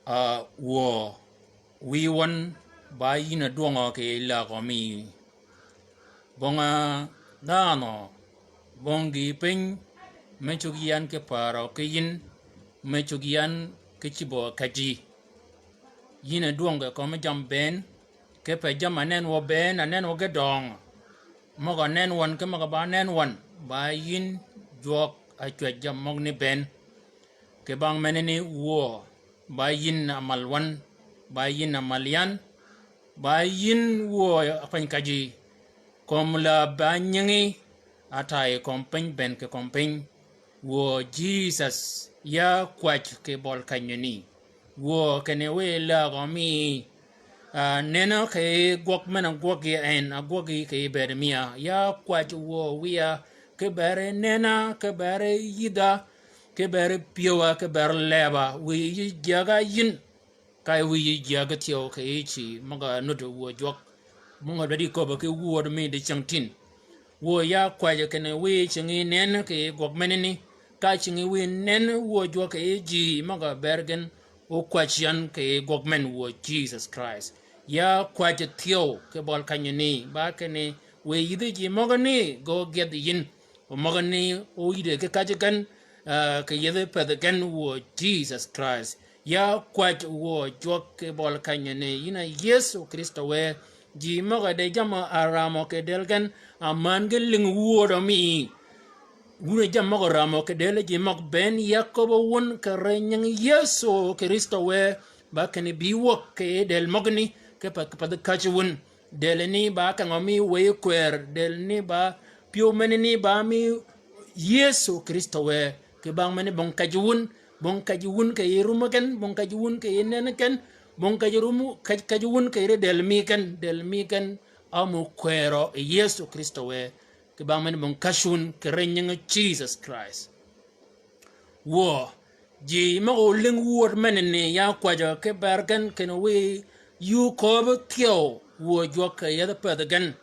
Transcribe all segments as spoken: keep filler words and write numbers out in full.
A, wuö, wïy wøn ba yïn a dwøngø kì lägø mi. Bong-a dhanhø, bong gïï piny, me cuggi yan ki parø ki yïn, me cuggi yan ki cïbø kejji. Yïn a dwøng kì kömi jammì bënn, ki pe jammì anen wø bënn, anen wø ge døngø. Møg-a nen wøn, ki møg-a ba nen wøn, ba yïn jwøk a cwäj jammì møgani bënn. Kì bang menani wuö, ba yïn a mal wøn, ba yïn a mal yan, ba yïn wuö a piny kejji, kömi la ba nyingi, a tayi kömi piny bënn kì kömi piny, wuö Jisøs, ya kwäj kì bøl kenyani. Wuö kinni wiy lägø mi, a, nenø kì gwøg men-a gwøggi en, a gwøggi kì bëëd mi-a. Ya kwäj wuö wiya, ki beri nenna, ki beri yïdha, ki beri pyëwa, ki beri leba. Wiy yij jyäga yïn. Ka wiy yij jyägi thyew kì yij cï møg-a nudd wuö jwøk. Møg-a dwaddi köbbi ki wuöd mi diceng tin. Wuö ya kwäjji kinni wiy cingi nen kì gwøg menani. Ka cingi wiy nen wuö jwøk kì yij ji møg-a ber gen ókwäj yan kì gwøg men wuö Jisøs Krist. Ya kwäjji thyew kì bøl kenyani. Ba kinni wiy yïdhi ji møgani ge ógyedh yïn. O møgani óyïddi ki kajji gen, a, kì yethi pedhi gen wuö Jisøs Krist. Ya kwäj wuö jwøk kì bøl kenyani. Yïn a Yëso Krïstø wë, ji møg-a de jammì a ramø kì dël gen, a män gen lïngi wuödø mi. Wun a jammì møg-a ramø kì dël ji møg bënn ya köbbi wun kì ri nyingi Yëso Krïstø wë, ba kinni bï wäg kì dël møgani, ki pa, ki pa dhi käjji wun. Dël ni ba kengø mi wëy kwër, dël ni ba pyëw menani ba mi Yëso Krïstø wë, kì bang menani bong kejji wun, bong kejji wun kì yij rummi gen, bong kejji wun kì yij nenni gen, Bong käjji rum, käj-, käjji wun kì ri dël mi gen, dël mi gen, ámukwërø yi Yëso Krïstø wë. Kì bang men bong käjji wun kì ri nyingi Jisøs Krist. Wuö, ji møg-a ólïng wööd menani ya kwäjjø ki bër gen kinni wiy yuu kööb thyew wuö jwøk kì yethi pädhi gen.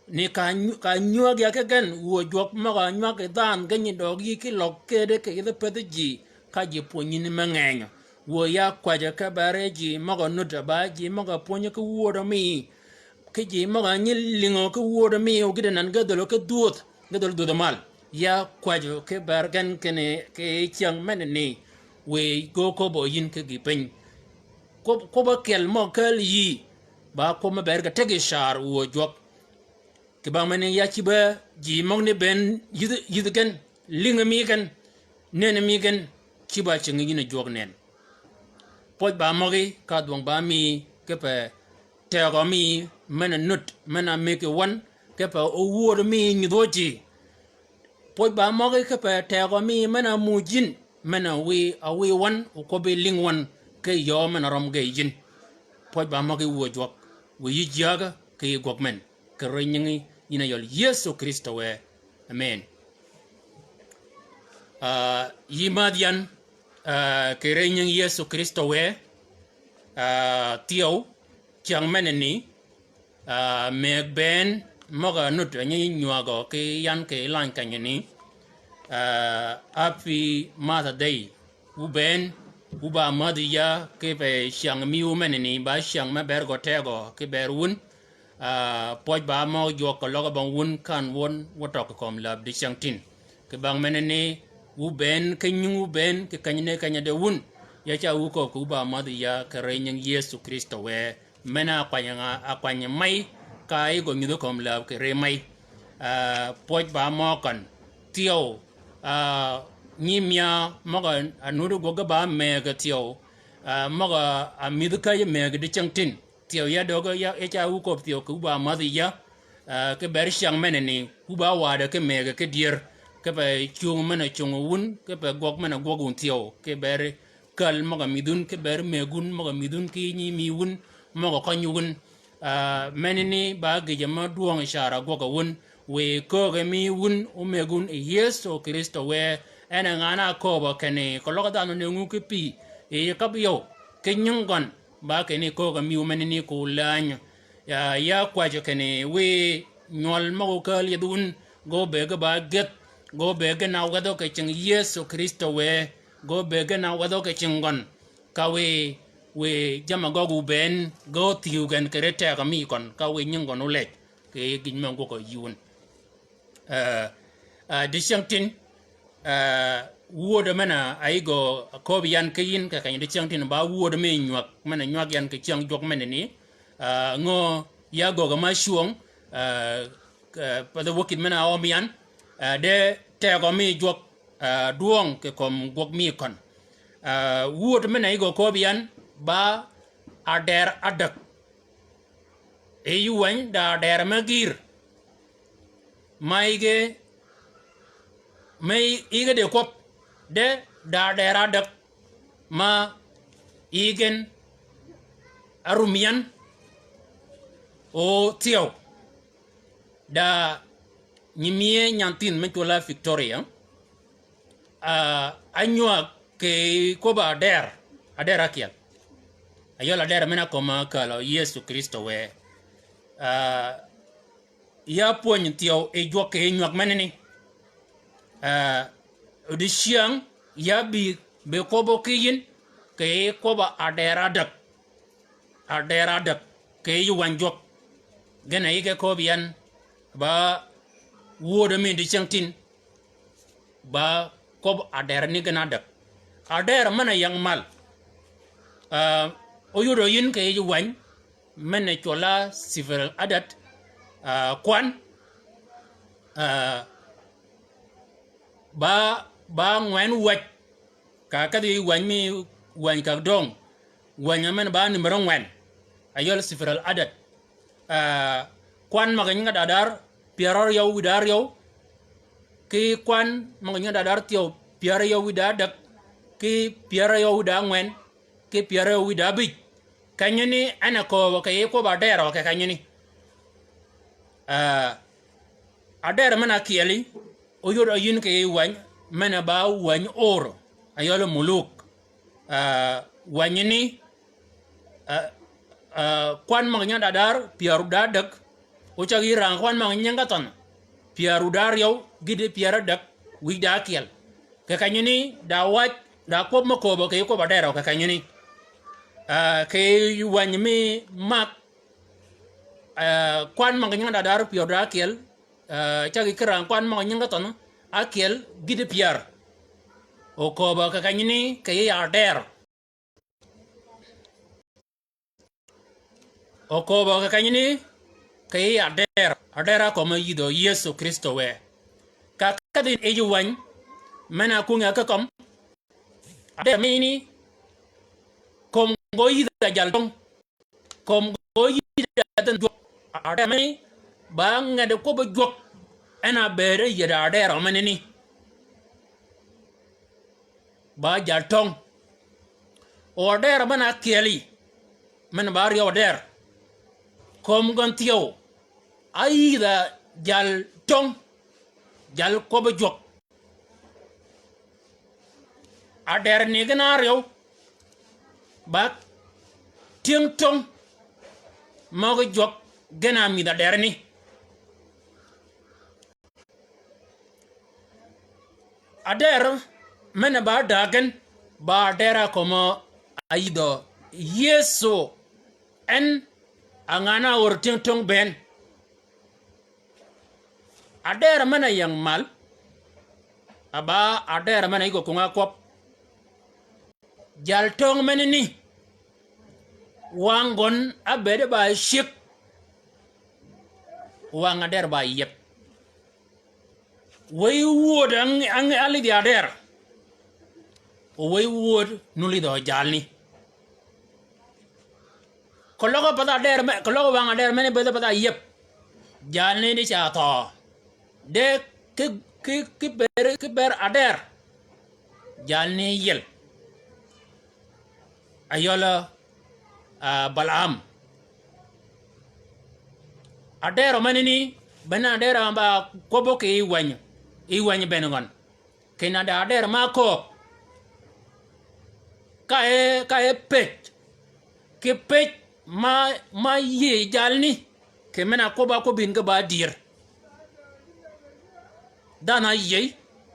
Ni ka ny-, ka nywäg ya ki gen wuö jwøk møg-a nywäg yi dhanhø ge nyi døøg yï ki løg këddi kì yethi pädhi ji, ka ji pwönyi ni me ngenyø. Wuö ya kwäjjø ki bër yi ji møg-a nudd ba ji møg-a pwönyi ki wööd mi. Ki ji møg-a nyi lïngø ki wööd mi, o gïti nan ge dhölø ki dhwödh, ge dhölø dhwödh mal. Ya kwäjjø ki bër gen kinni kì cyäng menani, wiy gø köbbø yïn ki gï piny. Kwøb-, kwøbb-a kyel møg-a kääl yï, ba kwøb me bër kì teg yi caar wuö jwøk. Kì bang menani ya cïb-a ji møgani bënn yïdhi, yïdhi gen, lïngi mi gen, nëni mi gen, cïb-a cingi yïn jwøk nënn. Pwøj ba møgí, ka dhwøng ba mi, kipe tegø mi, men-a nudd, men-a mëggi wøn, kipe ówööd mi nyudhi ji. Pwøj ba møgí kipe tegø mi men-a muuj yïn, men-a wiy, a wiy wøn, okwøbbi lïng wøn, ki yöö men-a røm ge yïn. Pwøj ba møgí wuö jwøk, wiy yï jyääg, ki yï gwøg men, kì ri nyingi yïn a yøl Yëso Krïstø wë. Amen. Ah, yï mädh yan, ah, kì ri nyingi Yëso Krïstø wë, ah, thyew, cyäng menani, ah, mëgg bënn møg-a nudd a nyi nywägø ki yan kì lany kenyani, ah, Happy Mother's Day. Wu bënn, wu ba mädhi ya kipe cyäng mi wu menani, ba cyäng me bër gø tegø ki bër wun, ah, pwøj ba møg jwøk keløg bang wun kan wøn wa tøg kì kömi läb dicängtïn. Kì bang menani, wu bënn, ki nying wu bënn, kì keny ni keny di wun. Ya ca wu kööb kì wu ba mädhi ya kì ri nyingi Yëso Krïstø wë. Men-a kwany nga, a kwany mey, ka yï gø nyudhi kömi läb kì ri mey. Ah, pwøj ba møg køn. Thyew, ah, nyi mya møg-a nudd gwøg ge ba mëggi thyew, ah, møg-a mïdhi käjji mëggi dicängtïn. Thyew ya døøg ya, ya ca wu kööb thyew kì wu ba mädhi ya, ah, ki bër cyäng menani, wu ba waddi ki mëggi ki dyër, kipe cöng men-a cöng wun, kipe gwøg men-a gwøg wun thyew, ki bër käl møg-a mïdhun, ki bër mëggun møg-a mïdhun, ki nyi mi wun møg-a køny wun. Ah, menani ba gïjø me dwøng yi caar a gwøg a wun, wiy kööge mi wun ómëggun yi Yëso Krïstø wë, en a ngan-a ákööbø kinni, keløg dhanhø nëngu ki pï, yi käpp yøw, ki nying gøn, ba kinni kööge mi wu menani ko länyø. Ya, ya kwäjjø kinni wiy nywøl møg-a kääl yethi wun, ge óbëggi ba gyëdh, ge óbëggi na wädhø kì cing Yëso Krïstø wë, ge óbëggi na wädhø kì cing gøn. Ka wiy, wiy jammì gøggi wu bënn, ge óthïw gen kì ri tegø mi køn, ka wiy nying gøn ólej, kì gïn me gwøg yï wun. Ah, ah, dicängtïn, ah, wööd men-a yï gø kööb yan ki yïn kì keny dicängtïn ba wööd mi nywäg, men-a nywäg yan kì cyäng jwøk menani, ah, ngø ya göggi ma cwöng, ah, ah, pa dhi wäkïdh men-a øm yan, ah, de tegø mi jwøk, ah, dwøng kì kömi gwøg mi køn. Ah, wööd men-a yï gø kööb yan, ba adder ádäg. Yï wäny da adder me gïïr. Ma yïge, me yïge di kwøb, de da adder ádäg. Ma yïgen árum yan, o thyew. Da nyiimïe nyan thinh me cwøl-a Victoria, ah, ánywäg kì kwøbb-a adder, adder ákyel. Ayøl adder men-a kömi kälø Yëso Krïstø wë. Ah, ya pwöny thyew yi jwøk kì yij nywäg menani. Ah, odicyäng ya bï, bï kwøbbø ki yïn, kì kwøbb-a adder ádäg. Adder ádäg, kì yij wäny jwøk. Gen a yï ge kööb yan, ba wöödø mi dicängtïn, ba kwøbb adder ni gen ádäg. Adder men-a yäng mal. Ah, óyodø yïn kì yij wäny, men-a cwøl-a civil adad, ah, kwan, ah, ba, ba ngwen wäj, ka kedhi wäny mi, wäny ka döng. Wäny men ba nimber ngwen. Ayøl civil adad. Ah, kwan møg-a nyinge da dar pyär áryew wïdá áryew. Ki kwan møg-a nyinge da dar thyew pyär áryew wïdá ádäg. Ki pyär áryew wïdá ngwen. Ki pyär áryew wïdá ábïj. Kenyani en a kööbø kì yij kwøb-a ádërø kì kenyani. Ah, ádërø men-a ákyeli, óyod yïn kì yij wäny, men-a ba wäny óor, ayøl muluk. Ah, wänyi ni, ah, ah, kwan møg-a nyinge da däär pyär da däg, ócäg yï rang kwan møg-a nyinge thønh, pyär da ryew, gïti pyär da däg, wïj da ákyel. Kì kenyani, da waj, da kwøb mø kööbø kì yij kwøb-a ádërø kì kenyani. Ah, kì yij wäny mi Mak, ah, kwan møg-a nyinge da däär pyär da ákyel, ah, cäg ki rang kwan møg-a nyinge thønh, ákyel, gïti pyär. Okööbø kì kenyani, kì yij ádërø. Okööbø kì kenyani, kì yij ádërø, ádërø ákömi yïdhø Yëso Krïstø wë. Ka kedhi yij wäny, men-a ákwöngi ki kömi, ádërø meni, kömi gø yïdhø jal töng, kömi gø yïdhø jal töng jwøk, ádërø meni, ba ngedi kwøbbi jwøk, en a bëëde yïdhø ádërø menani. Ba jal töng. O ádërø men-a ákyeli, men-a ba ryew ádërø. Kömi gøn thyew. Áyïdhø jal töng. Jal kwøbbi jwøk. Ádërø ni gen a ryew. Ba tyëng töng. Møg-a jwøk gen a mïdhi ádërø ni. Ádërø men-a ba dägen, ba ádërø ákömi áyïdhø Yëso en a ngan-a ör tyëng töng bënn. Ádërø men-a ying mal, a ba ádërø men-a yï gø kwöngi kwøb. Jal töng menani, wang gøn ábëëde ba cyëg, wang ádërø ba yieb. Wëy wööd ang, ang, alidhi ádërø. O wëy wööd nu lidhø jalni. Keløg path ádërø me, keløg wang ádërø men-a bëëd path áyieb. Jalni di ca thøø. De ki, ki, ki bër, ki bër ádërø. Jalni yiel. Ayøl, ah, Balaam. Ádërø menani, bene ádërø ba kwøbbi kì yij wäny, yij wäny bënn gøn. Kinni da ádërø ma kööb. Ka e, ka e pëj. Ki pëj ma, ma yïëy jalni. Kì men-a kwøbb-a kwøbbi yïn ki ba dyër. Dhanhø áyïëy,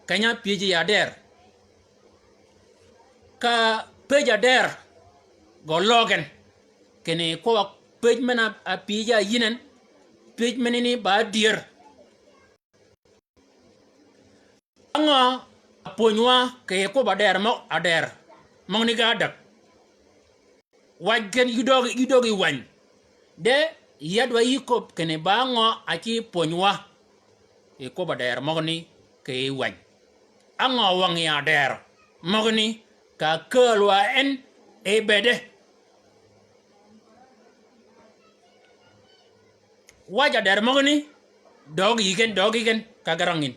keny-a ápyëj yi ádërø. Ka pëj ádërø, gø løøg en. Kinni kwøbb-a pëj men-a pyëj yi yïn en, pëj menani ba dyër. Á ngø a pwöny wa kì kwøbb-a ádërø møg-a ádërø møgani ga däg. Waj gen yï døøg, yï døøg yi wäny. De yadwa yï köbb kinni ba ngø a ci pwöny wa kì kwøbb-a ádërø møgani kì yij wäny. Á ngø wøngi ádërø møgani ka kääl wa en e bëëde. Waj ádërø møgani, døøg yï gen, døøg yï gen, ka gerang yïn.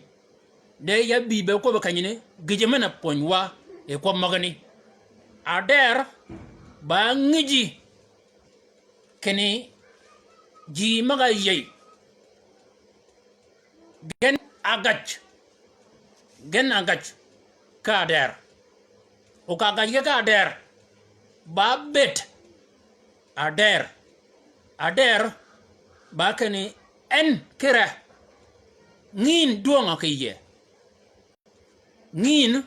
De ya bï be kwøbbi kenyani, gïjø men-a pwöny wa, yi kwøb møgani. Ádërø, ba ngïji, kinni, ji møg-a yïëy. Gen a gäj. Gen a gäj. Ka ádërø. O ka gäj ge ka ádërø. Ba bëëd. Ádërø. Ádërø. Ba kinni en ki re. Ngïn dwøngø kì yie. Ngïn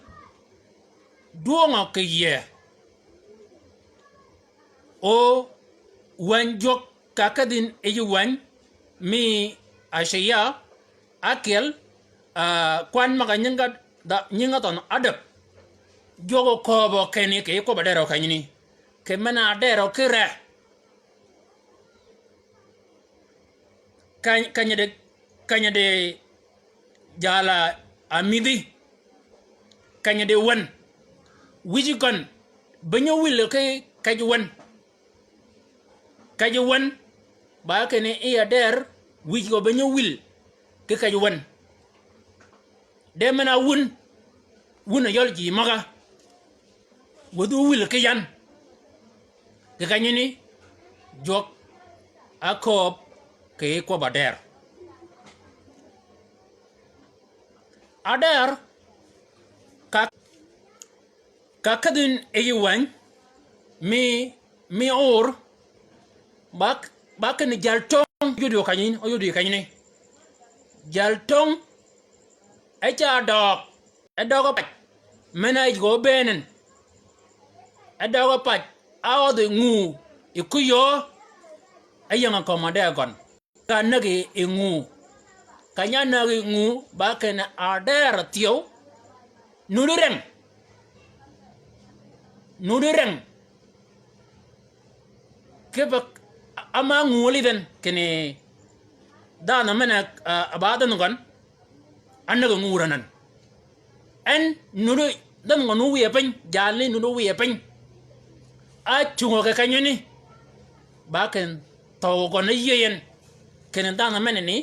dwøngø kì yie. O wäny jwøk ka kädhi yij wäny mi Icaya ákyel, ah, kwan møg-a nyinge da, nyinge thønh ádäg. Jwøk okööbø kinni kì kwøbb-a ádërø kenyani. Kì men-a ádërø ki re. Keny-, keny-a di, keny-a di jal-a mïdhi. Keny-a di wän. Wïj gøn. Be nyi wil ki kej wän. Kej wän. Ba kinni yi ádërø wïj gø be nyi wil ki kej wän. De men-a wun, wun a yøl ji møg-a. Wädhu wil ki yan. Kì kenyani, Jwøk, ákööb kì kwøbb-a dër. Adër, ka, ka kädh yïn yi wäny, mi, mi óor, ba, ba kinni jaltöng óyuddi kanyni, óyuddi kanyni. Jaltöng, e ca døøg, e døøg pac, men-a yij gø bënn en. E døøg pac, a ódhi nguu, yi kuyøø, e ying-a kömi adër gøn. Ka näg yi nguu. Keny-a näg yi nguu, ba kinni adër thyew. Nuti reng. Nuti reng. Kipe, ama nguu lidh en, kinni dhanhø men-a, a, a ba dhanhø gøn. Anäg nguu ränan. En nuti, dhanhø gøn wiye piny, jalni nuti wiye piny. Ácungø kì kenyani. Ba kinni thøw gøn áyïëy en. Kinni dhanhø menani.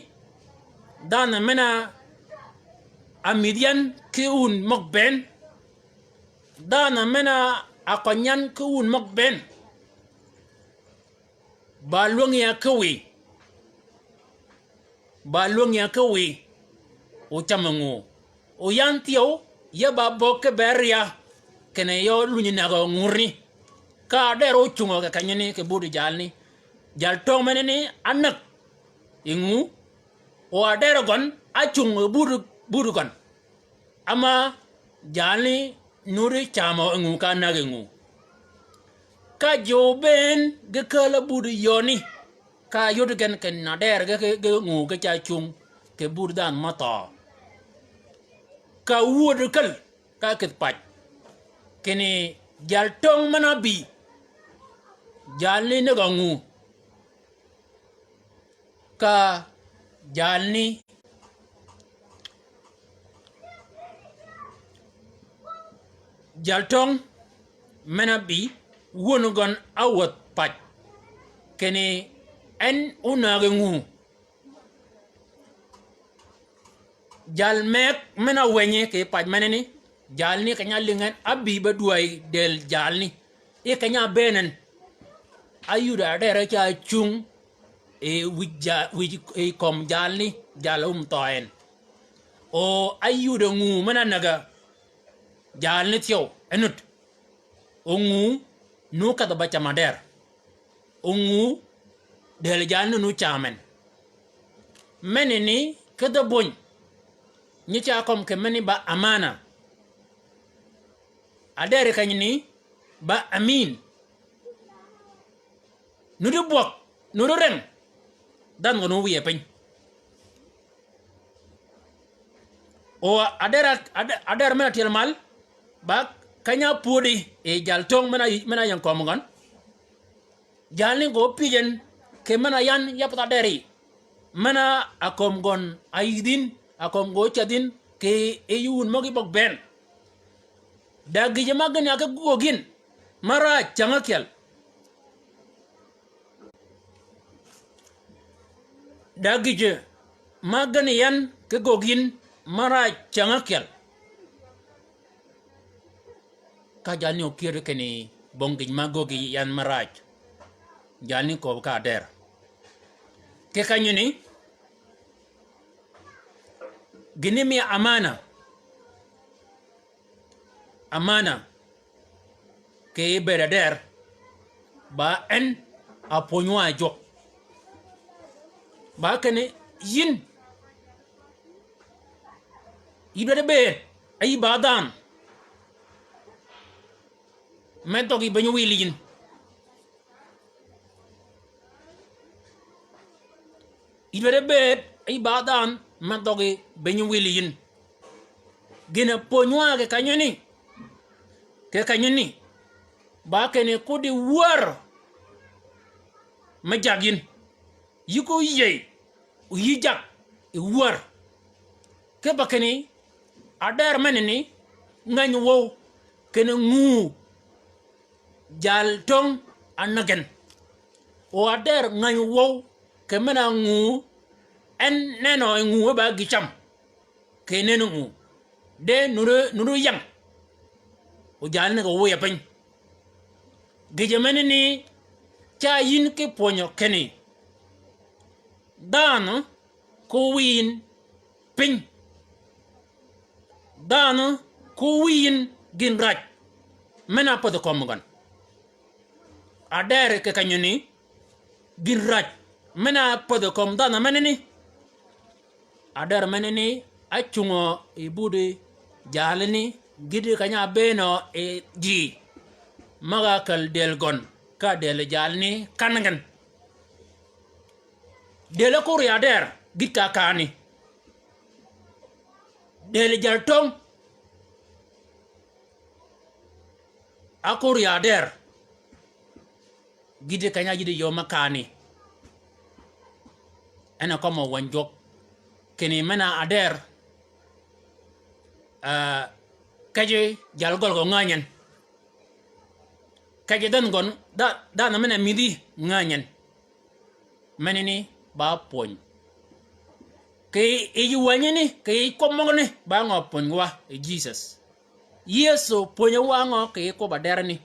Dhanhø men-a mïdhi yan ki wun møg bënn. Dhanhø men-a køny yan ki wun møg bënn. Ba lwäng ya ki wiy. Ba lwäng ya ki wiy. O cam nguu. O yan thyew, ya ba bøg ki ber ya. Kinni ya ólunyi nägø ngurni. Ka adër ócungø kì kenyani kì buti jalni. Jaltöng menani anäg. Yi nguu. O adër gøn, ácungø buti, buti gøn. Ama jalni nuti camø yi nguu ka näg yi nguu. Ka ji óbënn ge kääl-a buti yööni. Ka yod gen kinni adër ge, ge, ge nguu ge ca cung kì buti dhanhø mø thøø. Ka wuöd käl, ka kïdhi pac. Kinni jaltöng men-a bï. Jalni näg-a nguu. Ka jalni, jaltöng men-a bï, wun gøn áwädh pac. Kinni en ónäg yi nguu. Jal meg men-a wänyi kì pac menani, jalni keny-a lïngi en, ábï be dwäy dël jalni. I keny-a bënn en. Áyudø adër ca cung, e, wïj ja-, wïj, e, kömi jalni, jal-a ómi thøø en. O áyudø nguu men-a näg-a jalni thyew, e nud. O nguu, nu kedhi ba cam adër. O nguu, dël jalni nu cam en. Menani, kedhi böny. Nyi ca kømmi kì menani ba amana. Adër kenyani, ba amin. Nuti bwøg, nuti reng. Dhanhø gøn wiye piny. O adër, adë-, adër men-a tyel mal, ba keny-a pwödi, e jaltöng men-a, men-a ying kömi gøn. Jalni gø pyëj en, kì men-a yan ya path adër yi. Men-a kömi gøn áyïdh yïn, a kömi gø ócädh yïn, kì yï wun møg-a bøg bënn. Da gïjø ma gïn-a ki göög yïn, ma raaj cäng ákyel. Da gïjø ma gïn-a yan ki göög yïn, ma raaj cäng ákyel. Ka jalni ókyëri kinni bong gïj ma göög yi yan ma raaj. Jalni köbbi ka adër. Kì kenyani, gïni mi amana. Amana. Kì bëëd adër. Ba en a pwöny wa jwøk. Ba kinni yïn. Yï dwaddi bëëd. Áyï ba dhanhø. Me dhøggi beny wïl yïn. Yï dwaddi bëëd, yï ba dhanhø, me dhøggi beny wïl yïn. Gïn-a pwöny wa kì kenyani. Kì kenyani. Ba kinni kuddi wär. Me jag yïn. Yï ko yïëy. O yï jag. I wär. Kipe kinni. Adër menani. Ngäny wøw. Kinni nguu. Jal töng anäg gen. O adër ngäny wøw, kì men-a nguu, en nenø yi nguu e ba gï cam. Kì nenø nguu. De nuti, nuti ying. O jalni gø wiye piny. Gïjø menani, Ca yïn ki pwönyø kinni, dhanhø ko wïn piny. Dhanhø ko wïn gïn rac men-a pädhi kömi gøn. Ader kì kenyø ni, gïn rac men-a pädhi kömi dhanhø menani. Ader menani, ácungø yi budi jalani, gïti keny-a ábëënø yi ji. Møg-a käl dël gøn, ka dël jalani kan gen. Dël ákuri ader, gït ka kaani. Dël jal töng. Ákuri ader. Gïti keny-a yïddi yöö me kaani. En a kømmi wänyi jwøk. Kinni men-a ader. Ah, kejji jal gøl gø ngänyi en. Kejji dhanhø gøn, dha-, dhanhø men-a mïdhi ngänyi en. Menani ba pwöny. Kì yij wänyani, kì yij kwøb møgani, ba ngø pwöny wa yi Jisøs. Yëso pwönyi wa ngø kì yij kwøb aderani.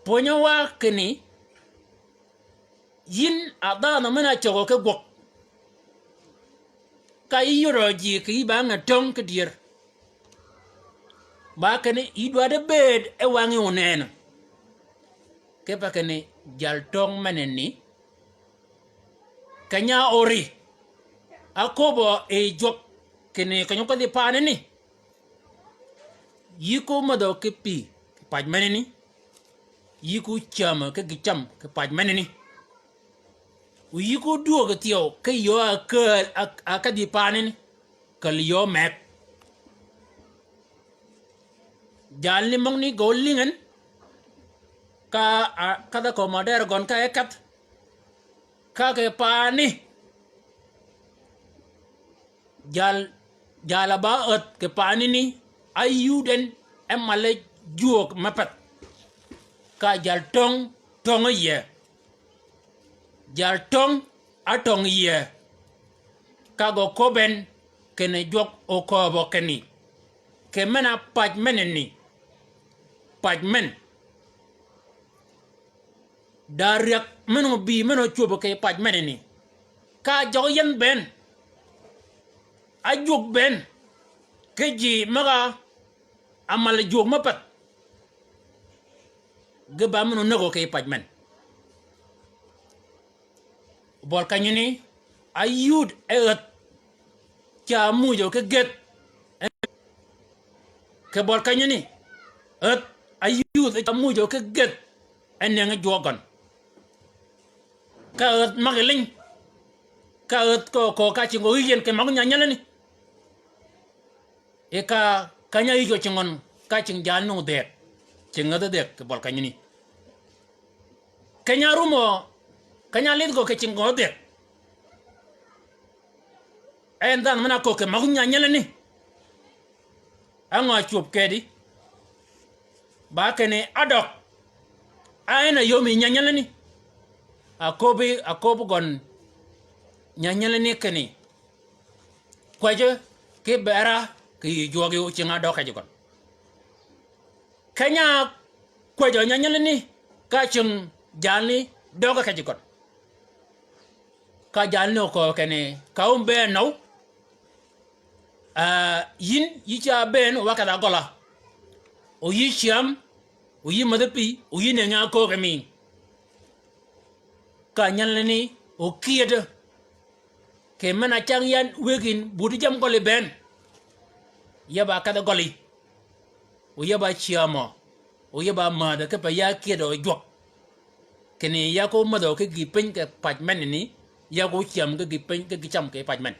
Pwönyi wa kinni, yïn a dhanhø men-a cögø ki gwøg. Ka yï yodø ji kì yï ba ngä töng ki dyër. Ba kinni yï dwaddi bëëd e wangí onëënø. Kipe kinni jal töng menani. Keny-a ori. Áköbbø yi jwøk kinni keny-a ókedhi paani ni. Yï ko mädhø ki pï kì pac menani. Yï ko cämø ki gïcam kì pac menani. O yï ko dwöög thyew ki yöö a käl a, a kädhi paani ni. Käl yöö meg. Jalni møgni gø lïngi en. Ka a, kädh-a kömi ader gøn ka e kädh. Ka kì paani. Jal, jal a ba ädh kì paani ni, áyud en, e malle jwöög me pädh. Ka jal töng, töng yie. Jal töng, átöng yie. Ka gø köbben, kinni jwøk okööbø kinni. Kì men-a pac menani. Pac men. Da ryäg men-a óbï men-a ócwöbø kì pac menani. Ka jøg yien bënn. Ájwög bënn. Ki ji møg-a, a mal jwöög me pädh. Ge ba men-a ónägø kì pac men. Bøl kenyani, áyud e ädh. Ca ámuujø ki gëdh. Kì bøl kenyani, ädh, áyudh, ca ámuujø ki gëdh. E nëngi jwøk gøn. Ka ädh magi liny. Ka ädh ko, ko ka cingi yï yien kì magi nyanyalani. E ka, keny-a yïj gø cingi gøn, ka cingi jalni odhëëg. Cingi ädh odhëëg, kì bøl kenyani. Keny-a rumø, keny-a lidh gø kì cingi odhëëg. En dhanhø men-a köög kì magi nyanyalani. Á ngø ácwöb kedi. Ba kinni ádøg. Á en a yömi nyanyalani. Aköbbi, aköbbi gøn nyanyalani kinni. Kwäjjø ki bera kì yï jwøgi o cingi ádøg kejji gøn. Keny-a kwäjjø nyanyalani ka cingi jalni døg kejji gøn. Ka jalni oköög kinni ka ómbëën nøw. Ah, yïn, yï ca bëën wa kedh-a gøla. O yï cyäm, o yï mädhi pï, o yï nëngi aköög mi. Ka nyalani, o kyëdø. Kì men-a cäng yan wëggi yïn, buti jammì gøli bënn. Ya ba kedh gøli. O ya ba cyämø. O ya ba mädhø kipe ya kyëdø jwøk. Kinni ya ko mädhø ki gïïpiny kì pac menani, ya ko cyäm ki gïïpiny ki gïcam kì pac men.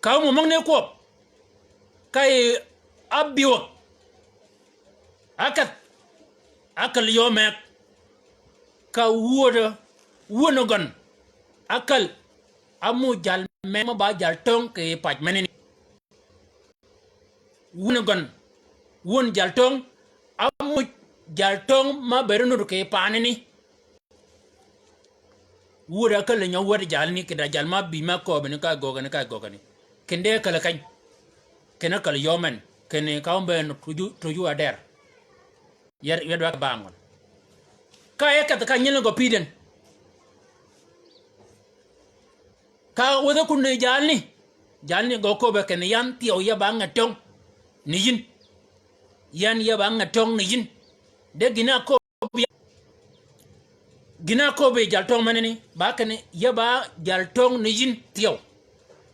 Ka ámø møgani kwøb, ka yï ábïwøg, ákädh, ákäl yöö meg, ka wödø, wönø gøn, ákäl, ámø jal meg mø ba jal töng kì pac menani. Wun gøn, wun jal töng, ámuj jal töng ma bëëd nuti kì paani ni. Wun a käl nyø wäd jal ni, kì da jal ma bï ma kööbbi ni ka göggi ni, ka göggi ni. Kì de käl keny. Kì ni käl yöö men, kì ni ka ómbëën tuju, tuju ader. Yar, yar dwa bangøn. Ka e kedh ka nyil gø pïdh en. Ka wädhi kun ni jalni. Jalni gø köbbe kinni yan thyew ya ba ngäd töng ni yïn. Yan ya ba ngäd töng ni yïn. De gïn-a köbbi, gïn-a köbbi jal töng menani, ba kinni ya ba jal töng ni yïn thyew.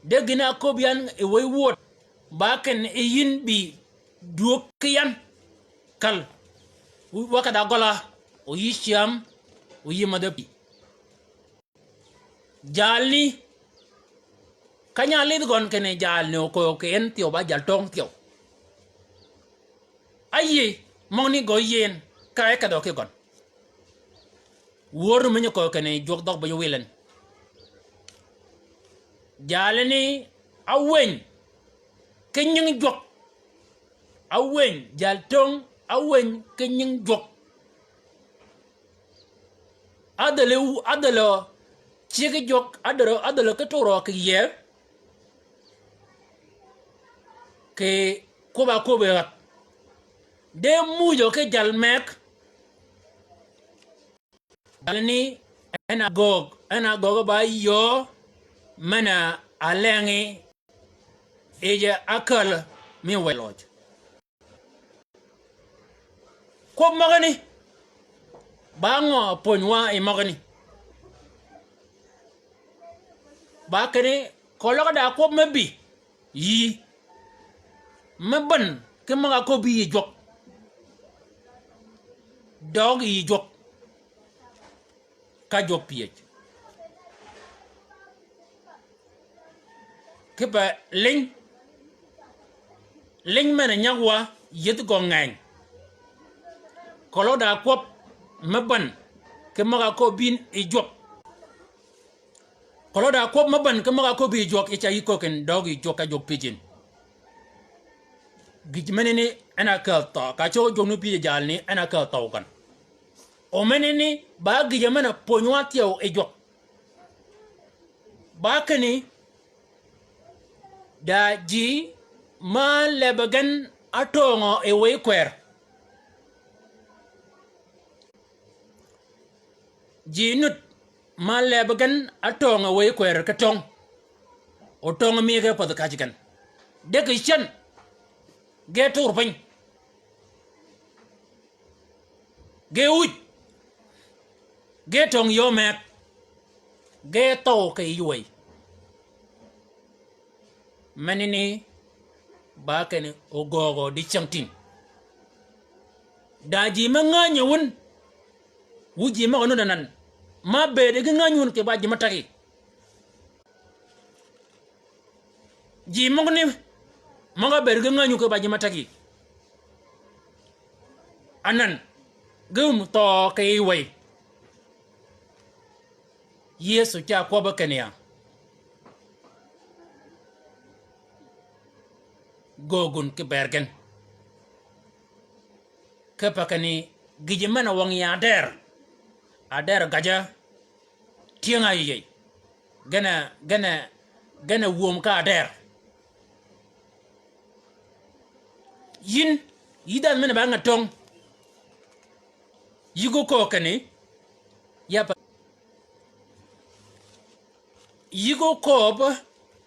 De gïn-a köbbi yan e wëy wöd, ba kinni e yïn bï dwög ki yan. Kal. Wa kedh-a gøl-a, o yï cyäm, o yï mädh pï. Jalni, ka nya lidh gøn kinni jalni oköög ki en thyew ba jal töng thyew. Áyïëy, møgani gø yïëy en, ka e kedhø ki gøn. Wör mi nyi köög kinni jwøk dhøg bï wil en. Jalni, áwëny, ki nying jwøk. Áwëny, jal töng, áwëny, ki nying jwøk. Adhäli, adhälø, cigi jwøk, adhälø, adhälø ki turø kì yie. Kì kwøbb-a kwøbbi ghäg. De mujø ki jal meg. Jalni en a göög, en a göög ba yöö men-a leng yi yij ákääl mi wel løj. Kwøb møgani. Ba ngø pwönywa yi møgani? Ba kinni, keløg da kwøb me bï yï. Me bän ki møg-a köbbi yï jwøk. Døøg yï jwøk. Ka jwøk pyëj. Kipe liny. Liny men-a nyag wa yïdh gø ngeny. Keløg da kwøb me bän ki møg-a köbbi yïn yi jwøk. Keløg da kwøb me bän ki møg-a köbbi yï jwøk, yi ca yï köög kinni døøg yï jwøk ka jwøk pyëj yïn. Gïj menani en a käädh thøø, ka cøg jwøk ni pyëj jalni en a käädh thøø gøn. O menani ba gïjø men-a pwönywa thyew yi jwøk. Ba kinni, da ji ma lebbi gen átöngø yi wëy kwer. Ji nud ma lebbi gen átöngø wëy kwer ki töng. O töng mi ge pädhi kac gen. De kì cän. Ge tur piny. Ge wuj. Ge töng yöö meg. Ge thøw kì yij wëy. Menani ba kinni ogöögø dicängtïn. Da ji me ngänyi wun. Wu ji møg-a nudd anan. Ma bëëd gi ngänyi wun kì ba ji me tagi. Ji møgani, møg-a bëëd gi ngänyi wun kì ba ji me tagi. Anan, gi wum thøø kì yij wëy. Yëso ca kwøbbi kinni ya. Göög wun ki bëëd gen. Kipe kinni gïjø men-a wøng yi adër. Adër gajø. Tyëng-a yï yey. Gen-a, gen-a, gen-a wöm ka adër. Yïn, yï dhanhø men-a ba ngäd töng. Yï gø köög kinni, ya pa. Yï gø kööb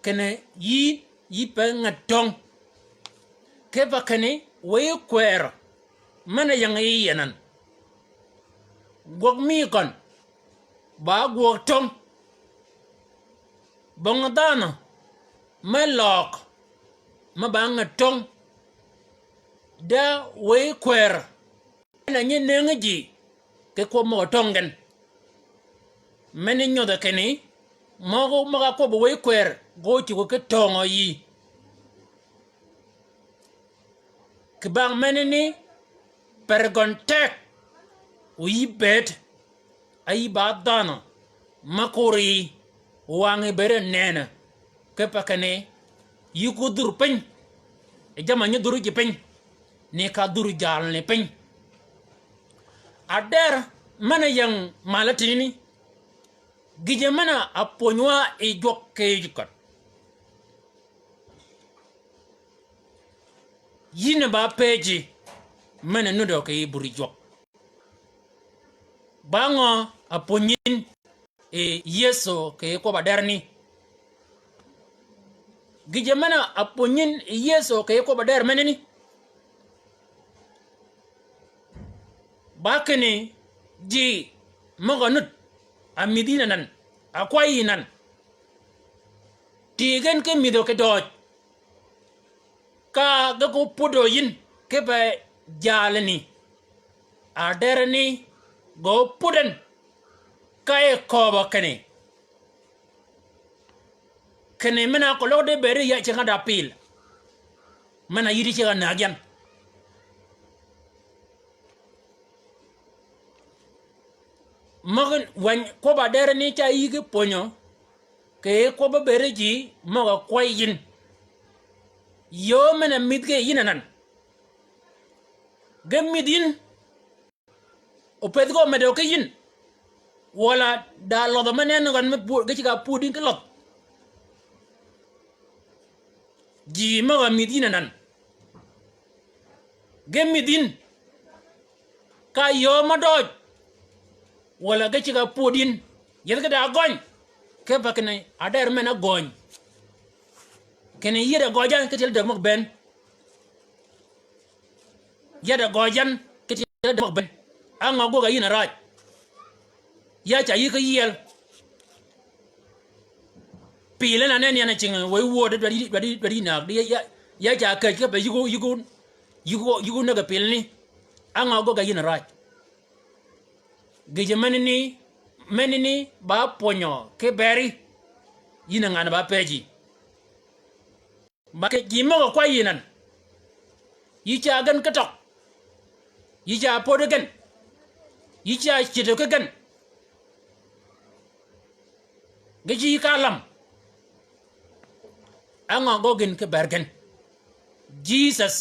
kinni yï, yï pe ngäd töng. Kipe kinni wëy kwer. Men-a ying yi yie anan. Gwøg mi køn. Ba gwøg töng. Bong dhanhø. Me løøg. Me ba ngäd töng. De wëy kwer. En a nyi nëngi ji, ki kwøb møg-a töng gen. Meni nyodhi kinni, møg-a, møg-a kwøbbi wëy kwer, gø cuggi ki töngø yï. Kì bang menani, per gøn teg, o yï bëëd, a yï ba dhanhø, me kur yï, wangø bëëd a nënni, kipe kinni, yï ko dhur piny, e jamm-a nyi dhur ji piny, ni ka dhur jalni piny. Adër, men-a ying mal-a tïnini, gïjø men-a pwönywa yi jwøk kì yij køn. Yïn ba pëjji. men-a nudø kì yij buri jwøk. Ba ngø a pwönyi yïn yi Yëso kì yij kwøbb-a derani? Gïjø men-a pwönyi yïn yi Yëso kì yij kwøbb-a der menani. Ba kinni ji møg-a nud a mïdhi yïn anan, a kway yïn anan. Tii gen ki mïdhø kì døøj. Ka ge ko pwöddø yïn kipe jalani. A derani gø pwödden ka e kööbø kinni. Kinni men-a keløg di bëëdi ya ceg-a da pil. Men-a yïddi ceg-a näg yan. Møgin wänyi kwøbb-a derani ca yï ki pwönyø, kì kwøbbi bëëdi ji møg-a kwäy yïn. Yöö men-a mïdhi ge yïn anan. Ge mïdhi yïn, o pëthi gø medø ki yïn. Walà da lødhø me nenni gøn me pwöd, ge ceg-a pwöddi ki lødh. Ji møg-a mïdhi yïn anan. Ge mïdhi yïn. Ka yöö me døøj. Walà ge ceg-a pwöddi yïn. Yethi ki da gøny. Kipe kinni a der men-a gøny. Kinni yï da gøjjan ki tyel däg møg-a bënn. Ya da gøjjan ki tyel däg møg-a bënn. Á ngø gwøg-a yïn a raaj. Ya ca yï ki yiel. Pil en a nenni yan a cing wëy wööd dwaddi, dwaddi, dwaddi näg. Ya, ya, ya ca käj kipe yï ko, yï ko, yï ko, yï ko näg-a pilani. Á ngø gwøg-a yïn a raaj. Gïjø menani, menani ba pwönyø ki beri. Yïn a ngan ba pëji. Ba ki ji møg-a kwäy yïn anan. Yï ca gen ki tøg. Yï ca pwöddi gen. Yï ca cïdø ki gen. Ge ji ka lam. Á ngø gø gïn ki ber gen? Jisøs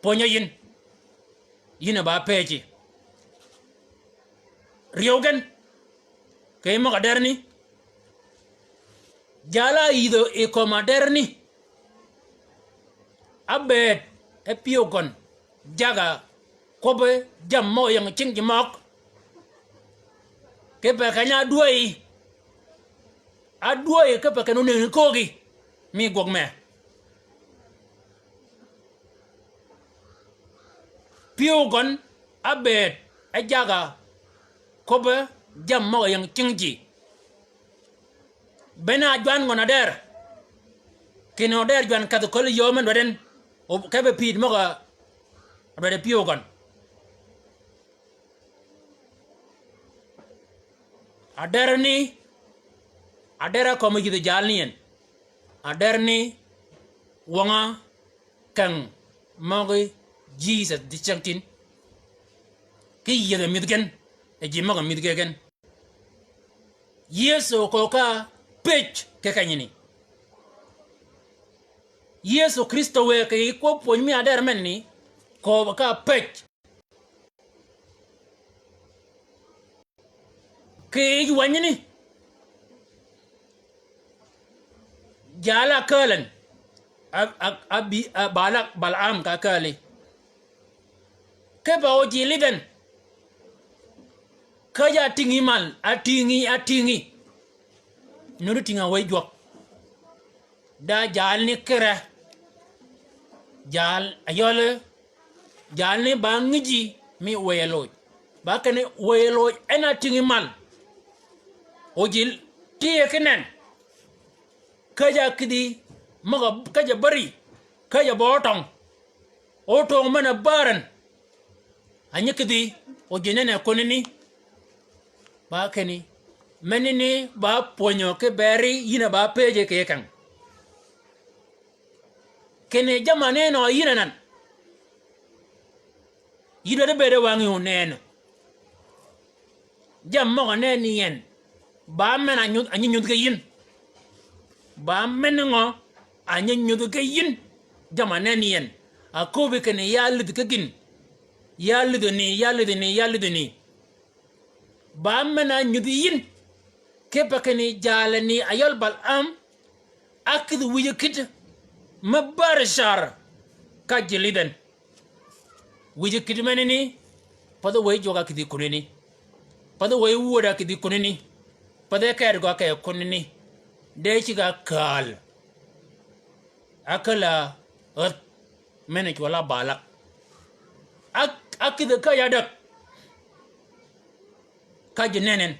pwönyø yïn. Yïn a ba pëji. Ryew gen. Kì yij møg-a derani. Jal-a yïdhø yi kömi-a derani. Ábëëd e pyëw gøn. Jagg-a kwøbbi jammì møg-a ying cing ji møg. Kipe keny-a ádwäyi. Ádwäyi kipe keny-a ónëngi köögi. Mi gwøg mee. Pyëw gøn ábëëd e jagg-a kwøbbi jammì møg-a ying cing ji. Bene a jwan gøn a der. Kinni o der jwan kedh köli yöö men dwadden. O kebe pïd møg-a dwaddi pyëw gøn. A derani, a der-a kömi yïdhi jalni en. A derani wøng-a keng møgi Jisøs dicengtin. Ki yïdhi mïdhi gen, e ji møg-a mïdhi gen. Yëso kööb ka pëj ki kenyani. Yëso Krïstø wë kì yij kwøb pwöny mi a der menni, kööb ka pëj. Kì yij wänyi ni, jal-a kääl-a, a, a, a bï, a, Bala-, Balaam ka kääli. Kipe o ji lidh en. Käjj-a átïngi mal, átïngi, átïngi. Nuti tïng-a wëy jwøk. Da jalni kire. Jal, ayøli. Jalni ba ngïji mi wëy-a loj. Ba kinni wëy-a loj en a tïngi mal. O ji tïye ki nen. Käjj-a kïdhi, møg-a käjj-a bäri, käjj-a bø töng. O töng men-a bäär en. A nyi kïdhi, o ji nene kunani. Ba kinni, menani ba pwönyø ki beri yïn a ba pëje kì keng. Kinni jammì a nenø yïn anan. Yï dwaddi bëëde wängi onenø. Jammì møg-a nenni en. Ba men a nyudh, a nyi nyudh ki yïn. Ba men ngø a nyi nyudh ki yïn. Jammì a nenni en. A köbbi kinni ya lidh ki gïn. Ya lidhø ni, ya lidhø ni, ya lidhø ni. Ba men a nyudhi yïn, kipe kinni jalani a yøl Balaam, ákïdhi wïje kït, me bäär car, ka ji lidh en. Wïj kïddi menani, path wëy jwøk a kïdhi kunani. Path wëy wöd a kïdhi kunani. Path e kër gø a kì kunani. De cigg-a kääl. Ákäl-a ädh men-a cwøl-a balak. Ak, akïdhi käjj-a däg. Ka ji nenni.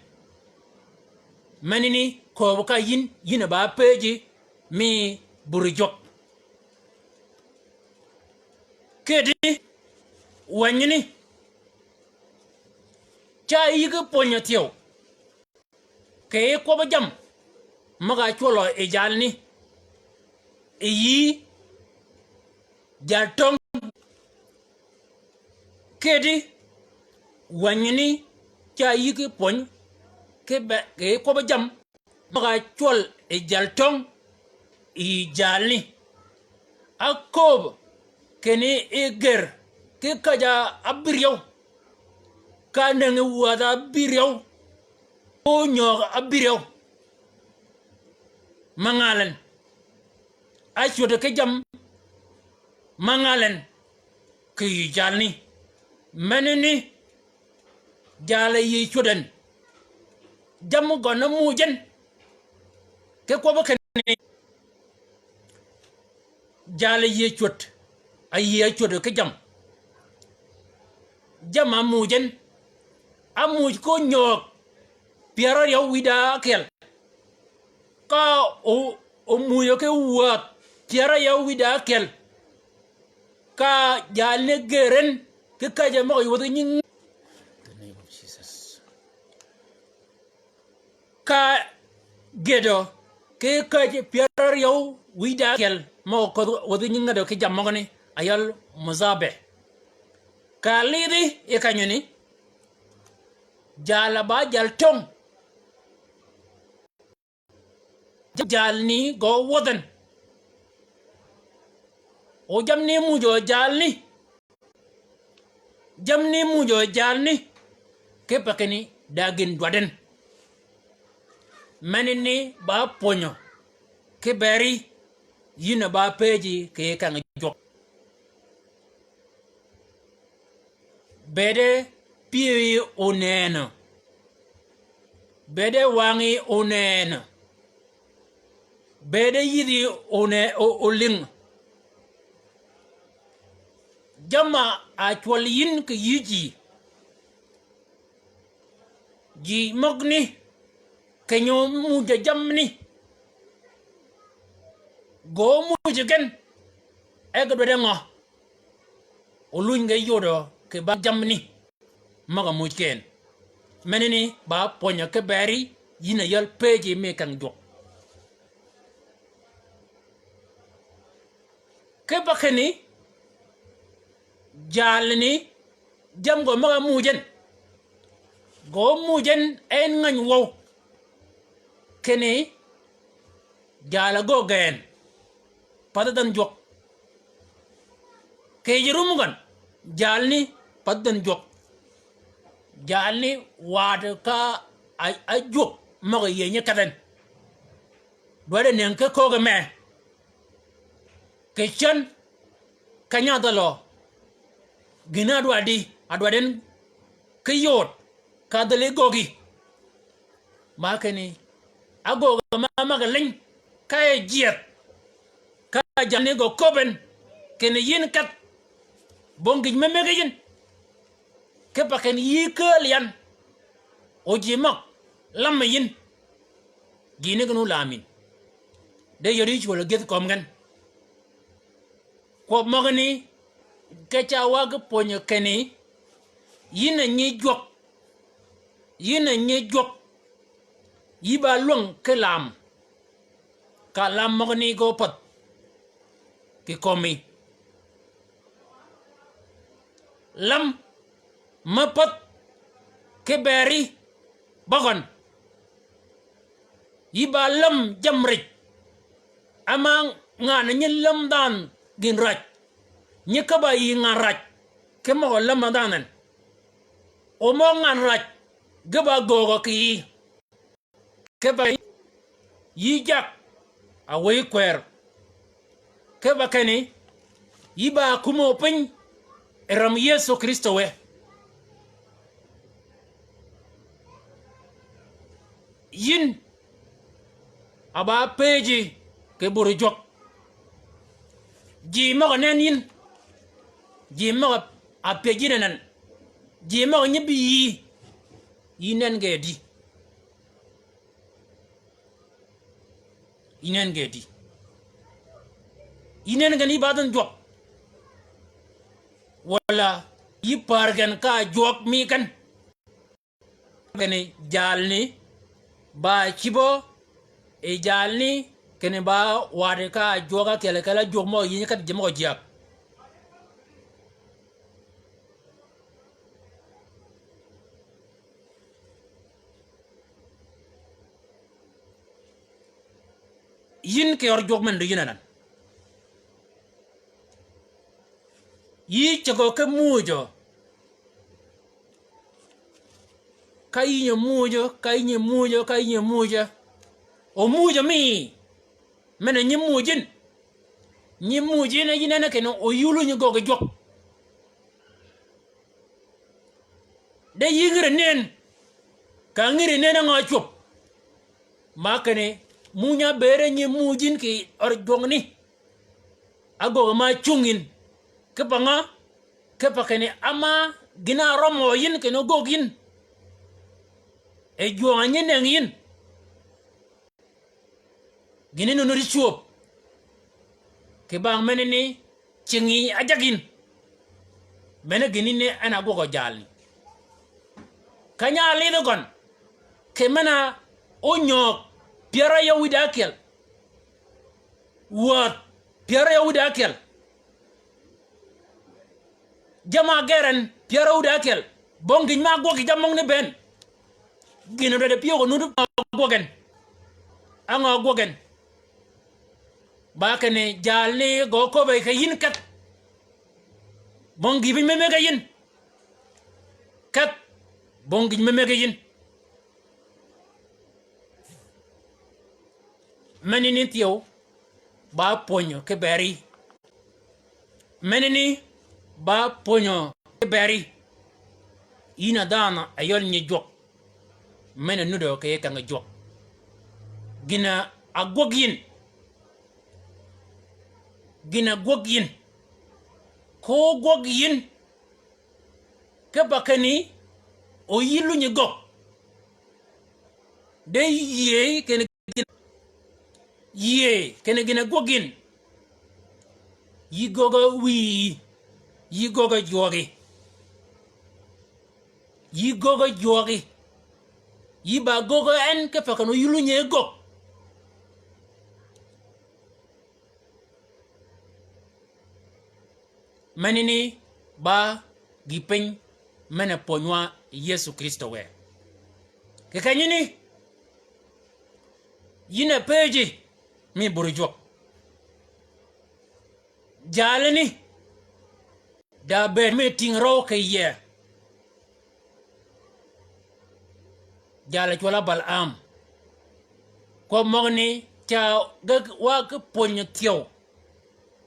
Menani kööb ka yïn, yïn a ba pëji mi buri jwøk. Kedi wänyi ni, ca yï ki pwönyø thyew. Kì yij kwøbbi jammì møg-a cwøllø yi jalni, yi yï jaltöng. Kedi wänyi ni ca yï ki pwöny, ki be, kì yij kwøbbi jammì møg-a cwøl yi jaltöng yi jalni. Ákööb kinni yi gër ki käjj-a ábïryew. Ka ánëngi wädh-a ábïryew. Ónyöög ábïryew. Mangalen. Ácwöddi ki jammì mangalen kì yij jalni. Menani jal-a yï cwöddi en. Jammì gøn ámuuj en. Ki kwøbbi kinni jal-a yï cwöd, a yï cwöd ki jammì. Jammì ámuuj en. Ámuuj ki ónyöög pyär áryew wïdá ákyel. Ka o, omuujø ki wädh pyär áryew wïdá ákyel. Ka jalni gër en ki käjj-a møg-a ywödhi nying. Ka gedø ki käjj pyär áryew wïdá ákyel møg-a ködh wädhi nying ngädø ki jammì møgani a yal muzabe. Ka lidhi yi kenyani, jal-a ba jaltöng. Jalni gø wødh en. O jammì ni muuj jalni. Jammì ni muuj jalni. Kipe kinni da gïn dwaddi en. Menani ba pwönyø. Ki beri yïn a ba pëji kì kengi jwøk. Bede pyëyi onënø. Bede wangyi onënø. Bede yïdhi one, o, olïng. Jammì a cwøl yïn kì yï ji. Ji møgani, keny-a ómuujø jammì ni. Gø ómuujø gen, e ge dwaddi ngø? Oluny ge yodø kì ba jammì ni. Møg-a muuj ki en. Menani ba pwönyø ki beri, yïn a yal pëji mi keng jwøk. Kipe kinni, jalni, jammì gø møg-a muuj en. Gø muuj en en ngäny wøw. Kinni, jal-a gø gen. Path dhanhø jwøk. Kì yij rum gøn, jalni, path dhanhø jwøk. Jalni, waddi ka a, a jwøk, møg-a yïëny kedh en. Dwaddi nëngi ki köög me. Kì cän, keny-a dhøllø. Gïn-a dwaddi, a dwaddi en ki yod, ka dhøli gøggi. Ma kinni, agöggi ma, ma ge liny, ka e jyëdh, ka jalni gø köbben, kinni yïn kedh, bong gïj me mëggi yïn. Kipe kinni yï kääl yan, o ji møg, lam yïn. Gïn-a gen ólaam yïn. De yod yï cwøl-a gyëdh kömi gen. Kwøb møgani, ke ca wa ge pwönyi kinni, yïn a nyi jwøk, yïn a nyi jwøk, yï ba lwäng ki lam, ka lam møgani gø pädh kì kömi. Lam me pädh ki beri bøgøn. Yï ba läm jammì rij. Ama ngan nyi läm dhanhø gïn räj. Nyi käbba yï ngan räj. Ki møg-a lämmø dhanhø en. O mø ngan räj. Ge ba göögø kì yï. Kipe yï jak a wëy kwër. Kipe kinni yï ba kumø piny e røm Yëso Krïstø wë. Yïn a ba pëjji kì bur jwøk. Ji møg-a nen yïn. Ji møg-a pëjji yïn anan. Ji møg-a nyi bï yï. Yï nen ge di. Yï nen ge di. Yï nen gen yï ba dhanh jwøk. Walà yï pär gen ka jwøk mi gen. Kinni jalni ba cïbø yi jalni kinni ba waddi ka jwøk ákyel, ákyel jwøk mø yïnyi kadd ji mø jyäg. Yïn kì ør jwøk men di yïn anan. Yï cegø ki muuj. Ka yïnyi muuj, ka yïnyi muuj, ka yïnyi muuj. O muuj mi. Men-a nyi muuj yïn. Nyi muuj yïn, yïn en kinni o yulu nyi gøggi jwøk. De yï ngïr nen, ka ngïr nen á ngø cwöb. Ma kinni, muuny a bëëd e nyi muuj yïn kì ør jwøngni. Ágöggi ma cungi yïn. Kipe ngø, kipe kinni ama gïn-a rømø yïn kinni ógöggi yïn. E jwøng-a nyi nëngi yïn. Gïn-a nuti cwöb. Kì bang menani cingi ájag yïn. Bene gïn-a ni en a gwøg jalni. Keny-a álidhi gøn. Kì men-a ónyöög pyär áryew wïdá ákyel. Wäth pyär áryew wïdá ákyel. Jamm-a áger en pyär áryew wïdá ákyel. Bong gïn ma ágwøg yi jammì ni bënn. Gïn-a dwaddi pyëw ko nuti ágwøg en. Á ngø ágwøg en. Ba kinni jalni gø köbbe kì yïn kedh. Bong gïn me mëgge yïn. Kedh. Bong gïn me mëgge yïn. Menani thyew, ba pwönyø ki beri. Menani ba pwönyø ki beri. Yïn a dhanhø a yøl nyi jwøk. Men-a nudø kì yij keng jwøk. Gïn-a ágwøg yïn. Gïn-a ágwøg yïn. Ko gwøg yïn. Kipe kinni, o yï lunyi gögg. De yïëy kinni gïn, yïëy kinni gïn-a gwøg yïn. Yï gögg-a wïyi, yï gögg-a jwøøgi. Yï gögg-a jwøøgi. Yï ba gögg-a en kipe kinni o yï lunyi gögg. Menani ba gï piny men-a pwönywa Yëso Krïstø wë. Kì kenyani, yïn a pëjji mi bur jwøk. Jalani, da bëëd mi tïng røw kì yie. Jal-a cwøll-a Balaam. Kwøb møgani ca ge wa ki pwöny thyew.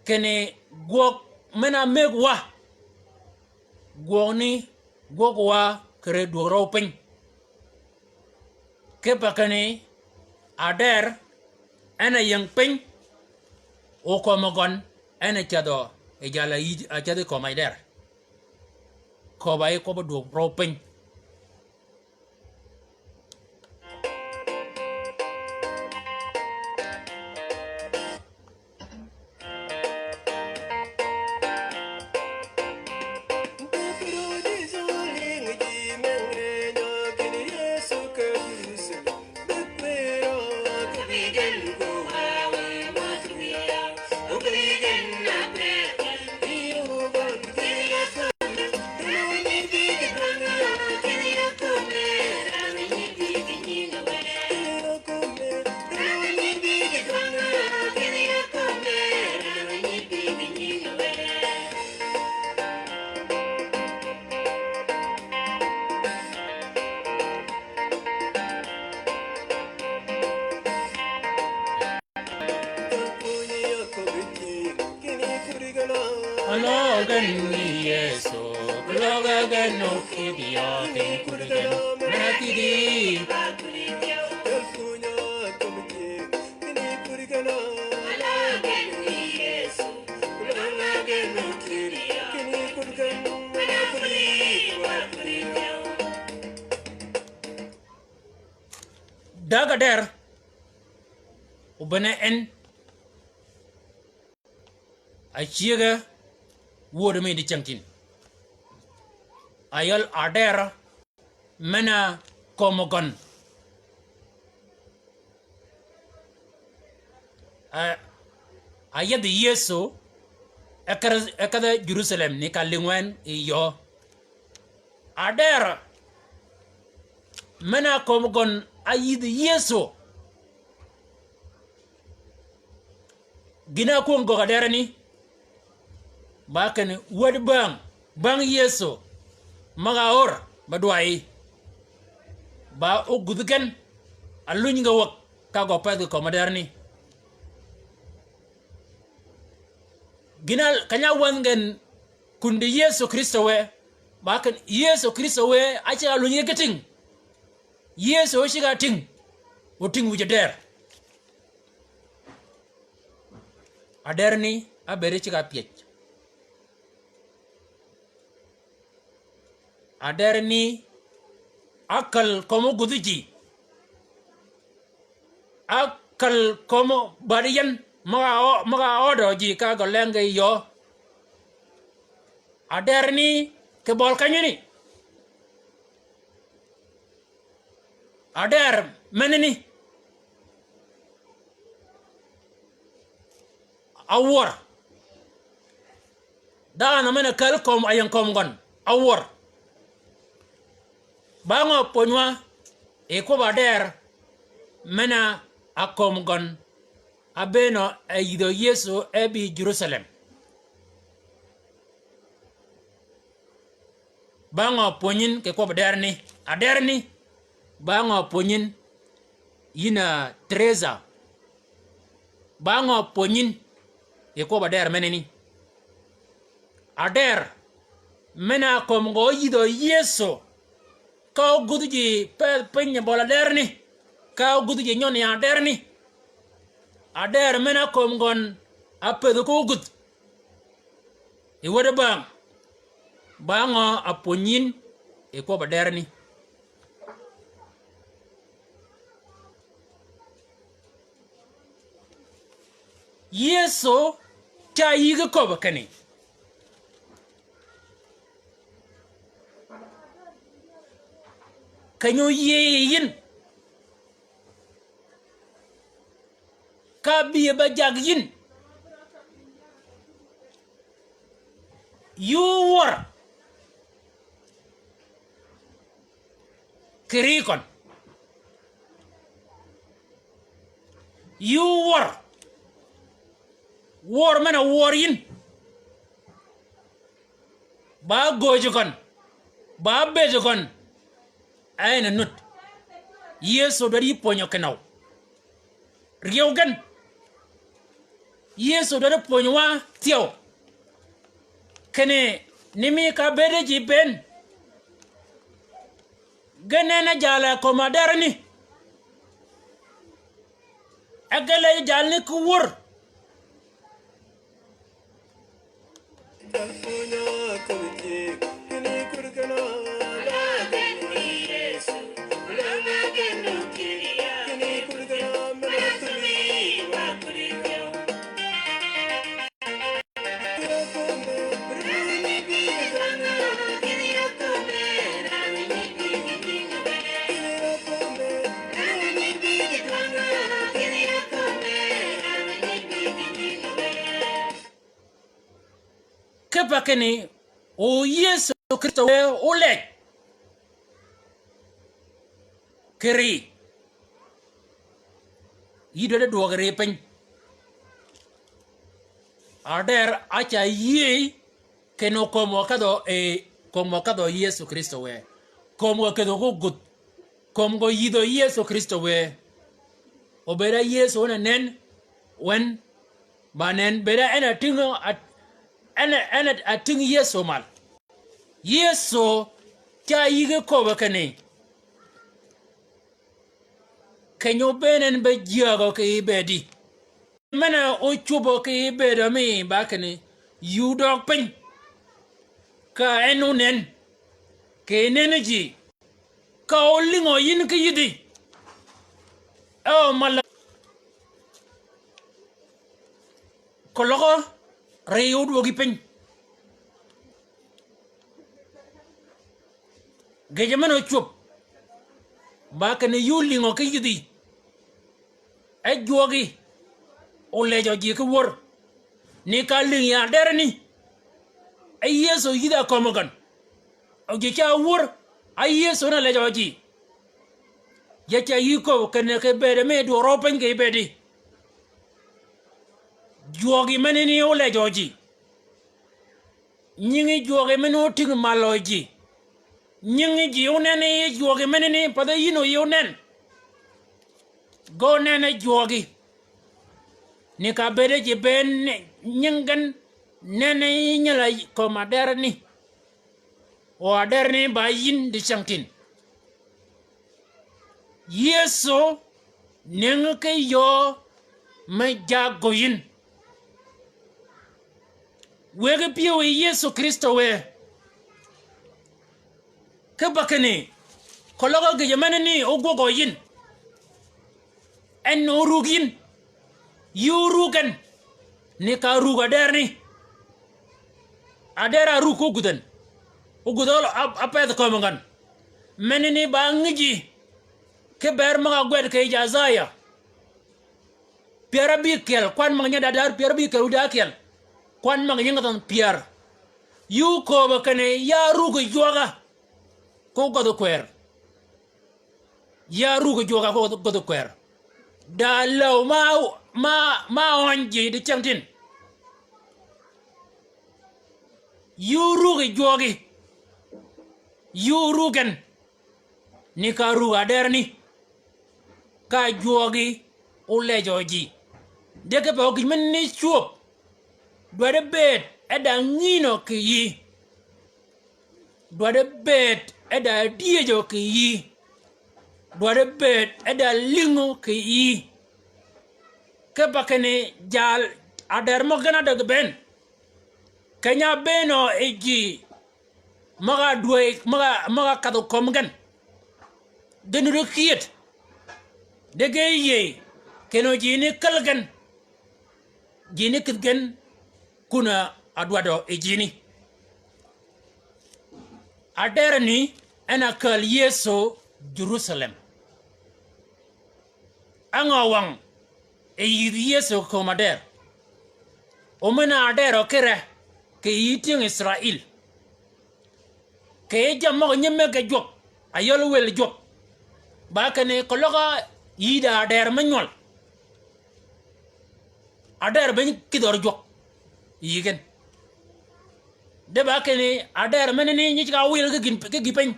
Kinni gwøg men-a mëgg wa. Gwøgani gwøg wa kì ri dwög røw piny. Kipe kinni, ader, en a ying piny, o kömi gøn, en a cädhø, yi jal-a yïj, a cädhi kömi ader. Köbb-a yi kwøbb-a dwög røw piny. Yëso, kuløg gen okïdhi yø, kini kuddi gen, men-a kïdhi. Dag ader, obene en, acyege, wöddi mi di cengtin. Ayøl ader, men-a kömi gøn. A, ayedhi Yëso, e kedh, e kedhe Jerusalem ni ka lïngwen yi yöö. Ader, men-a kömi gøn ayïdhi Yëso. Gïn-a ákwöng göggi ader ni, ba kinni wäd bäng, bäng Yëso, møg-a ör, ba dwayi. Ba ógudh gen, aluny ge wäg, ka gø pedh kì kömi ader ni. Gïn-a keny-a áwänhi gen kundi Yëso Krïstø wë, ba kinni Yëso Krïstø wë, áceg-a luny ge ki ting. Yëso óceg-a ting, oting wïj ader. Ader ni, ábëëd ceg-a pyëj. Ader ni, ákäl kömi ógudh ji. Ákäl kömi bad yien, møg-a ø-, møg-a ödø ji ka gø leng ge yi yöö. Ader ni, kì bøli kenyani. Ader menani. Awör. Dhanhø men-a käl kömi, aying kömi gøn. Awör. Ba ngø pwönywa, yi kwøbb-a ader, men-a ákömi gøn. Ábëënø, e yïdhø Yëso, e bï Jerusalem. Ba ngø pwönyin kì kwøbb-a ader ni, ader ni, ba ngø pwönyin yïn a Teresa. Ba ngø pwönyin kì kwøbb-a ader menani. Ader, men-a kömi gø óyïdhø Yëso. Ka ógudh ji pe-, piny yi bøli ader ni. Ka ógudh ji nyøn yi ader ni. Ader men-a kömi gøn ápëdhi ki ógudh. Yi wäd bäng, ba ngø ápwönyi yïn yi kwøbb-a ader ni. Yëso ca yï ki köbbi kinni. Keny-a óyïëy yi yïn. Ka ábï e ba jaggi yïn. Yï ówør. Kì ri køn. Yï ówør. Wør men-a wør yïn. Ba göjji køn. Ba bëjji køn. En a nud. Yëso dwaddi yï pwönyø kinøw. Ryew gen. Yëso dwaddi pwönywa thyew. Kinni ni mi ka bëëde ji bënn. Gen en a jal a kömi ader ni. E gele jalni ki wör. Kipe kinni, o Yëso Krïstø wë ólej. Kì ri. Yï dwaddi dwøg ri piny. Ader aca yïëy kinni kömi wa kedhø e, kömi wa kedhø Yëso Krïstø wë. Kömi wa kedhø ko gudh. Kömi ko yïdhø Yëso Krïstø wë. Obëëd a Yëso wen a nen, wen ba nen, bëëd a en a tïng, a, en a, en a, a tïng Yëso mal. Yëso ca yïge köbbe kinni, keny-a óbëën en be jyägø kì yij bëëdi. Men-a ócwöbbø kì yij bëëdø mi ba kinni, yï ódøøg piny. Ka en ónen, kì nenni ji, ka ólïngø yïn ki yïdhi. E omallø, keløg ri ódwögi piny. Gïjø men-a ócwöb, ba kinni yï ólïngø ki yïdhi. E jwøgi, olejø ji ki wör, ni ka lïng yi aderani. E Yëso yïdh-a kömi gøn. O ji ca wör, a Yëso ni lejø ji. Ya ca yï köbbi kinni kì bëëdi mi dwøg røw piny kì bëëdi. Jwøgi menani olejø ji. Nyingi jwøgi men-a ótïng malø ji. Nyingi ji ónen yi jwøgi menani, path yïn o yï ónen. Ge ónen yi jwøgi. Ni ka bëëde ji bënn nying gen, nenni yi nyel-a kömi aderani. O aderani ba yïn dicängtïn. Yëso nëngi ki yöö me jaggø yïn. Wëggi pyëw yi Yëso Krïstø wë. Ki ba kinni, keløg gïjø menani ógwøggø yïn. En orug yïn. Yï orug en. Ni ka rug aderani. Ader a rug ko gudhøn. Ogudh a, a, a pedh kömi gøn. Menani ba ngïji. Ki ber møg-a gwed kì yij Isaiah. Pyär ábïkyel, kwan møg-a nying da dar pyär ábïkyel wïdá ákyel. Kwan møg-a nying thønh pyär. Yï ókööbø kinni ya rug jwøga. Ko gödhi kwër. Ya rug jwøga ko gödhi kwër. Da läw ma, ma, ma øny ji dicängtïn. Yï orug jwøgi. Yï orug gen. Ni ka rug aderani. Ka jwøgi olejø ji. De kipe gïj menani cwöb. Dwaddi bëëd e da ngïnø kì yïí. Dwaddi bëëd e da dyëjø kì yïí. Dwaddi bëëd e da lïngø kì yïí. Ki ba kinni jal ader møg gen ádøg bënn. Keny-a ábëënø yi ji møg-a dwäy, møg-a, møg-a kadhø kömi gen. Gen nuti kyëd. De ge yïëy, kenni ji ni käl gen. Ji ni kïdhi gen kun-a dwaddø yi ji ni. Aderani en a kääl Yëso Jerusalem. Á ngø wang e yïdh Yëso kömi ader? O men-a aderø kire kì yij tyëng Israil. Kì yij jammì møg-a nyimme kì jwøk, a yøl wël jwøk. Ba kinni keløg yïdh-a ader me nywøl. Ader be nyi kïdhø jwøk. Yï gen. De ba kinni ader menani nyi ceg-a wil ki gïn, ki gï piny.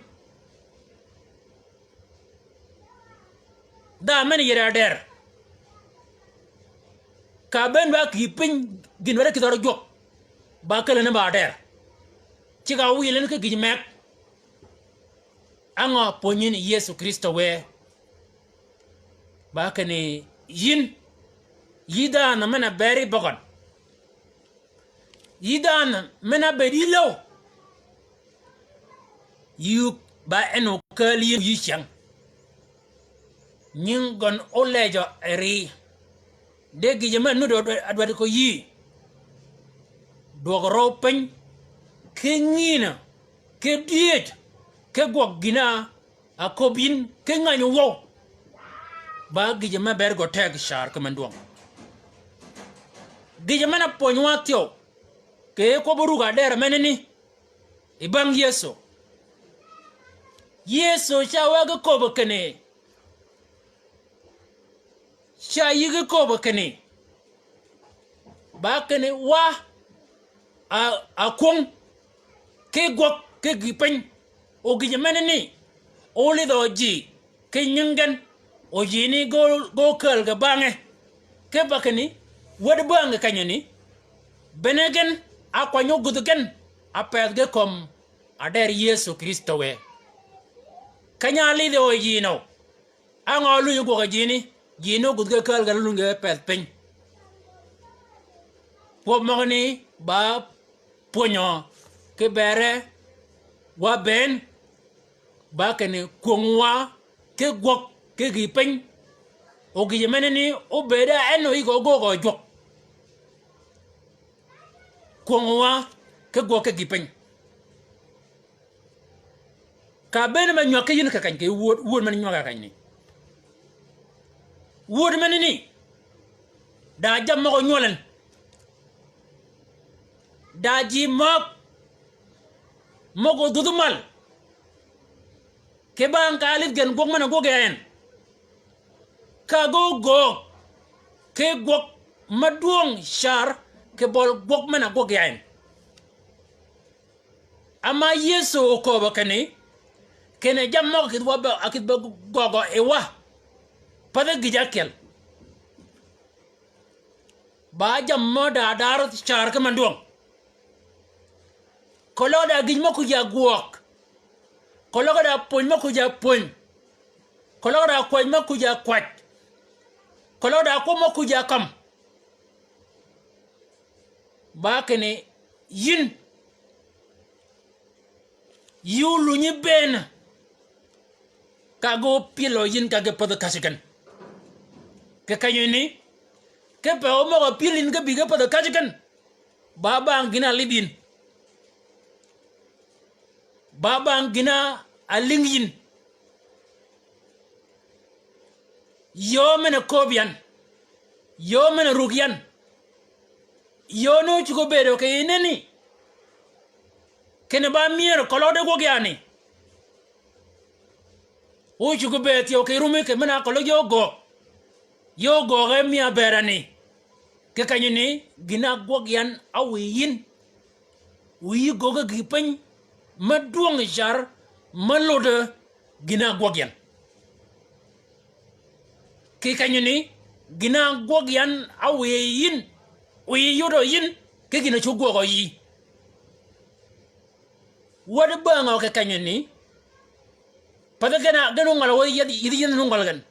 Dha men-a yïdh-a ader. Ka ábëën ba kì piny gïn wede kïdhø jwøk. Ba kälani ba ader. Ceg-a wil en ki gïj meg. Á ngø pwönyi ni Yëso Krïstø wë? Ba kinni yïn, yï dhanhø men-a bëëd yi bøgøn. Yï dhanhø men-a bëëd yi läw. Yï ba en okääl yïn yï cyäng. Nying gøn ólejø eri. De gïjø men-a nudd-a dwaddi kì yïí. Dwøg røw piny, ki ngïnø, ki dyëj, ki gwøg gïn-a áköbbi yïn ki ngänyi wøw. Ba gïjø me bëëd gø teg car ki men dwøng. Gïjø men-a pwönywa thyew, kì kwøbbi rug-a ader menani, yi bang Yëso. Yëso ca wagi köbbi kinni, ca yïgi köbbi kinni, ba kinni wa a, a kwöng, ki gwøg, ki gï piny, o gïjø menani, ólidhø ji, ki nying gen, o ji ni ge, ge ókääl ge bangø. Ki ba kinni, wäd bangø kenyani, bene gen, a kwany ogudh gen, a pëëth ge kömi Ader Yëso Krïstø wë. Keny-a álidhi o yï nøw. Á ngø lunyi gwøg-a jini, jini ógudh ge kääl gen lunyi ge pedh piny. Pwøb møgani ba pwönyø ki bere wa bënn, ba kinni kwöngwa ki gwøg ki gïï piny. O gïjø menani óbëëd á en o yï gø ógöög jwøk. Kwöngwa ki gwøg ki gïï piny. Ka bënn me nywag ki yïn kì keny kì wööd, wööd men nywag-a keny ni. Wööd menani, da jammì møg-a nywøl en. Da ji møg, møg-a dhudhi mal. Kì bang ka álidh gen gwøg men-a gwøg ya en. Ka gø göög, ki gwøg me dwøng car, kì bøl gwøg men-a gwøg ya en. Ama Yëso okööbø kinni, kinni jammì møg-a kïdhi wa be, a kïdhi be gøggø yi wa. Pathi gïj ákyel. Ba jammì mø da dar car ki men dwøng. Keløg da gïj mø kuja gwøg. Keløg da pwöny mø kuja pwöny. Keløg da kwäj mø kuja kwäj. Keløg da kwøb mø kuja kømm. Ba kinni yïn, yï ólunyi bënn. Ka gø pyël o yïn ka ge pädhi käjji gen. Kì kenyani, kipe o møg-a pyël yïn ki bï ge pädhi käjji gen. Ba bang gïn-a álidh yïn. Ba bang gïn-a álïng yïn. Yöö men-a kööb yan. Yöö men-a rug yan. Yöö ni ócuggi bëëdø kì yï nënni. Kinni ba myëër keløg di gwøg yani. Ócuggi bëëd thyew kì rumi kì men-a keløg yöö göög. Yöö göög e mi ábëëd ani. Kì kenyani gïn-a ágwøg yan áwïy yïn. Wïyi göög ki gïï piny, me dwøng car, me lodø gïn-a ágwøg yan. Kì kenyani, gïn-a ágwøg yan áwïy yïn, wïyi yodø yïn, ki gïn-a cuggi gwøg yï. Wäd bäng-a kì kenyani, pathi gen-a, gen óngøl wa yïdhi, yïdhi yïn óngøl gen.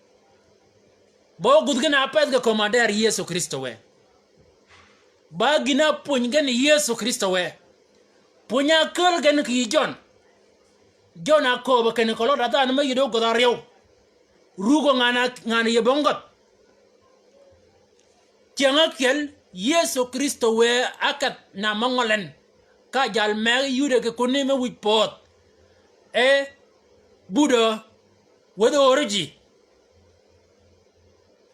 Ba ógudh gen-a ápedh kì kömi ader Yëso Krïstø wë. Ba gïn-a ápwöny gen Yëso Krïstø wë. Pwöny-a ákääl gen kì yï Jøn. Jøn ákööbø kinni keløg da dhanhø me yïddi ógödh áryew. Rugø ngan-a, ngan-a yeb óngødh. Cyäng ákyel, Yëso Krïstø wë ákedh nam mø ngøl en. Ka jal meg yuddi kì kunni me wïj pöödh. E budø wädhi ööri ji.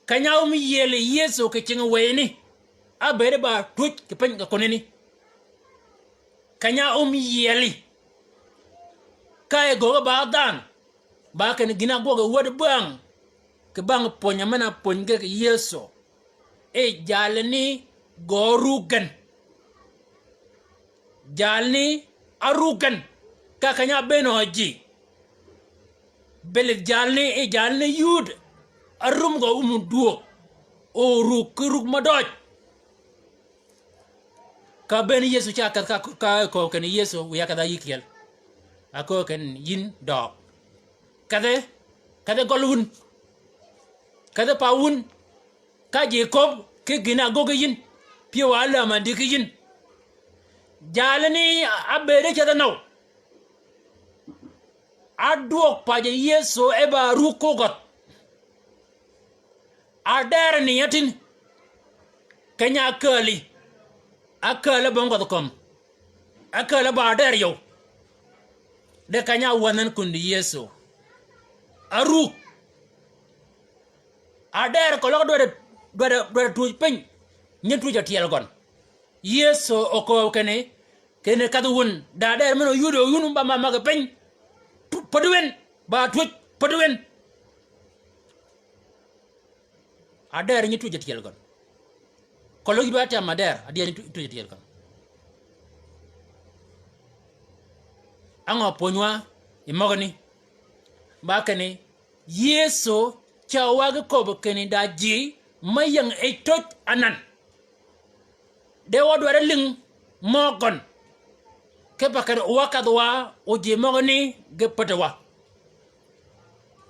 Keny-a ómi yieli Yëso kì cingi wëyani, ábëëde ba twöj kì piny kì kunani. Keny-a ómi yieli. Ka e gööge ba dhanhø, ba kinni gïn-a ágwøg wäd bäng, kì bang pwöny-a men-a pwöny ge kì Yëso. E jalani gø árug gen. Jalani árug gen. Ka keny-a ábëën ø ji. Bili jalani, e jalani yud. Árum gø um dwöög. O rug ki rug me døj. Ka bëën Yëso ca kedh ka, ka kööb kinni Yëso wiy-a kedh-a yï kyel. Ákööb kinni yïn døøg. Kedhe, kedhe gøl wun. Kedhe pa wun. Ka ji köbb ki gïn-a ágöggi yïn, pyëw-a álääm-a dïggi yïn. Jalani ábëëde ceth nøw. Ádwøg paje Yëso e ba rug ko gødh. Ader ni ya tin. Keny-a ákääli. Ákääli bong gødh kömi. Ákääl-a ba ader yøw. De keny-a áwänhø en kundi Yëso. Árug. Ader keløg dwaddi, dwaddi, dwaddi twöj piny. Nyi twöj-a tyel gøn. Yëso okööb kinni, kinni kedhi wun, da ader men-a óyuddi wun ba ma magi piny. P-, päddi wen, ba twöj, päddi wen. Ader nyi twöj-a tyel gøn. Keløg yïddi wa tyam ader, ader nyi twöj-a tyel gøn. Á ngø pwönywa yi møgani? Ba kinni, Yëso ca wagi köbbi kinni da ji me ying yij töj anan. De wa dwaddi lïng mø gøn. Kipe kenni wa kadh wa o ji møgani ge päddi wa.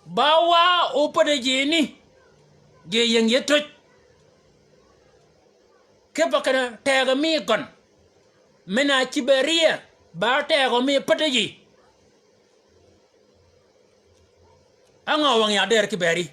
Ba wa o päddi ji ni, ji ying yi töj. Kipe kenni tegø mi gøn. Men-a cïb-a rií, ba tegø mi päddi ji. Á ngø wøng yi adder ki beri?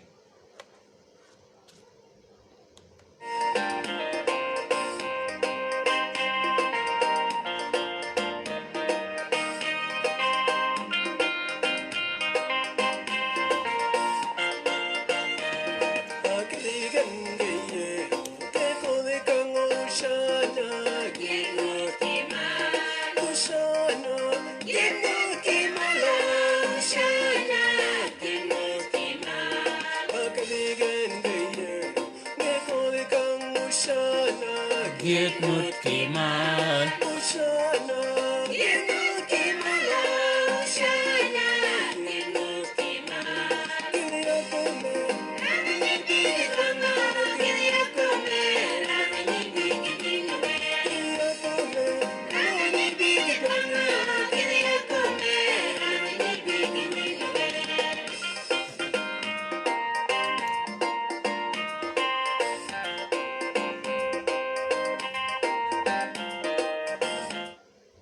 Gik mut ki mal.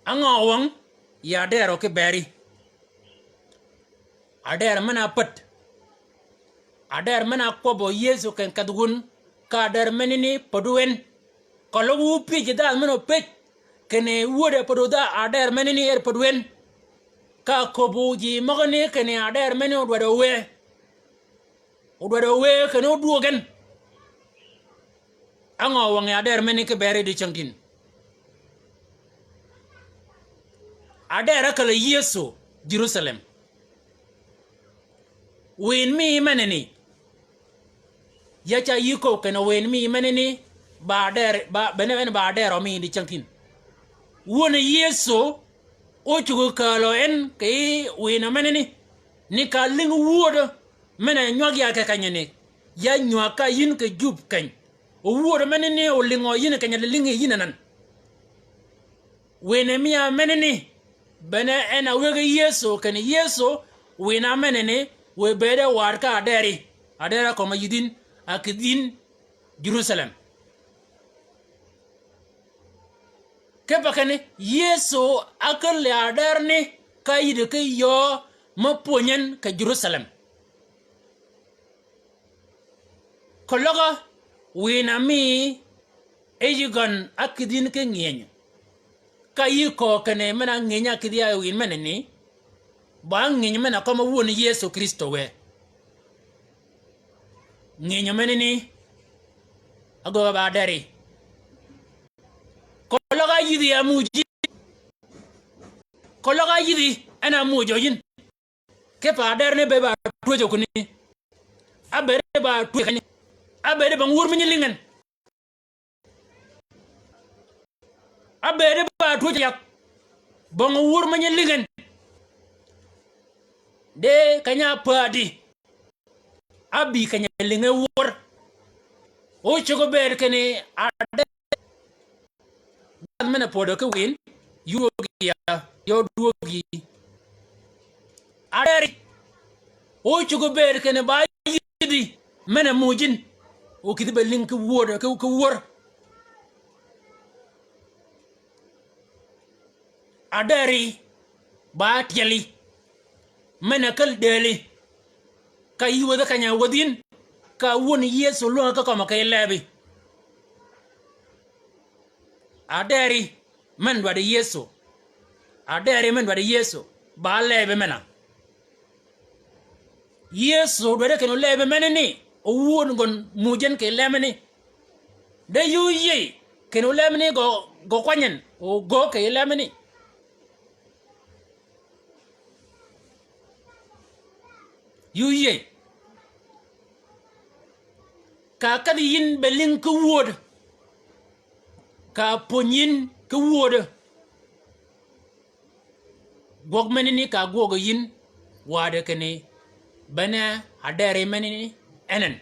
Á ngø wøng yi adder ki beri? Adder men-a päd. Adder men-a kwøbbø Yëso ken kedh wun, ka adder menani pädu en. Keløg wu pyëj dhanhø men-a opëj, kinni wöde pädu dha adder menani er pädu en. Ka köbbu ji møgani kinni adder menani odwaddi owë. Odwaddi owë kinni odwöög en. Á ngø wøng yi adder menani ki beri di cängtïn? Adder ákäl Yëso Jerusalem. Wïn mi menani. Ya ca yï köög kinni wïn mi menani, ba adder, ba, bene en ba adder mi di cängtïn. Wun Yëso ócuggi kääl en kì wïn menani, ni ka lïng wööd men-a nywag ya kì kenyani, ya nywag ka yïn kì jub keny. O wööd menani olïngø yïn keny-a lïngi yïn anan. Wïn mi a menani, bene en a wëggi Yëso, kinni Yëso, wïn a menani, wë bëëde waad ka adderri, adderri ákømmi yïdhin, a kïdhi yïn Jerusalem. Kipe kenni, Yëso ákälli adderani ka yïddi ki yöö me pwönyi en kì Jerusalem. Keløg á wïn a mi yij gøn ákïdhi yïn ki ngïeny. Ka yï köög kinni men-a ngïeny ákïdhi ya wïn menani, ba ngïeny men-a kømmi wun Yëso Krïstø wë. Ngïeny menani, ágöggi ba adderri. Keløg á yïdhi a muuj yïn. Keløg á yïdhi en a muuj yïn. Kipe adder ni be ba twöjø kinni. Ábëëd ba twöjø kinni. Ábëëd bong wur mi nyi lïngi en. Ábëëd ba twöjø yath. Bong wur mi nyi lïngi en. De keny-a päddi. Ábï keny-a lïngi wör. Ócuggi bëëd kinni adder. Dhanhø men-a pödø ki wïn, yï wöög ya, ya ódwöög yï. Adderri, ócuggi bëëd kinni ba yïdhi men-a muuj yïn, o kïdhi be lïng ki wööd, ki, ki wör. Adderri, ba tyeli. Men-a käl dëli. Ka yï wäthi keny-a wäthi yïn, ka wun Yëso lwängi ki kømmi kì lebi. Adderri men dwaddi Yëso. Adderri men dwaddi Yëso. Ba lebi men-a. Yëso dwaddi kinni olebi menani, o wun gøn muuj en kì lemani. De yï óyïëy kinni olemani gø, gø kwany en, o göög kì lemani. Yï óyïëy. Ka ákedhi yïn be lïng ki wööd. Ka ápwönyi yïn ki wööd. Gwøg menani ka ágwøg yïn, waddi kinni, bene adderri menani, en en.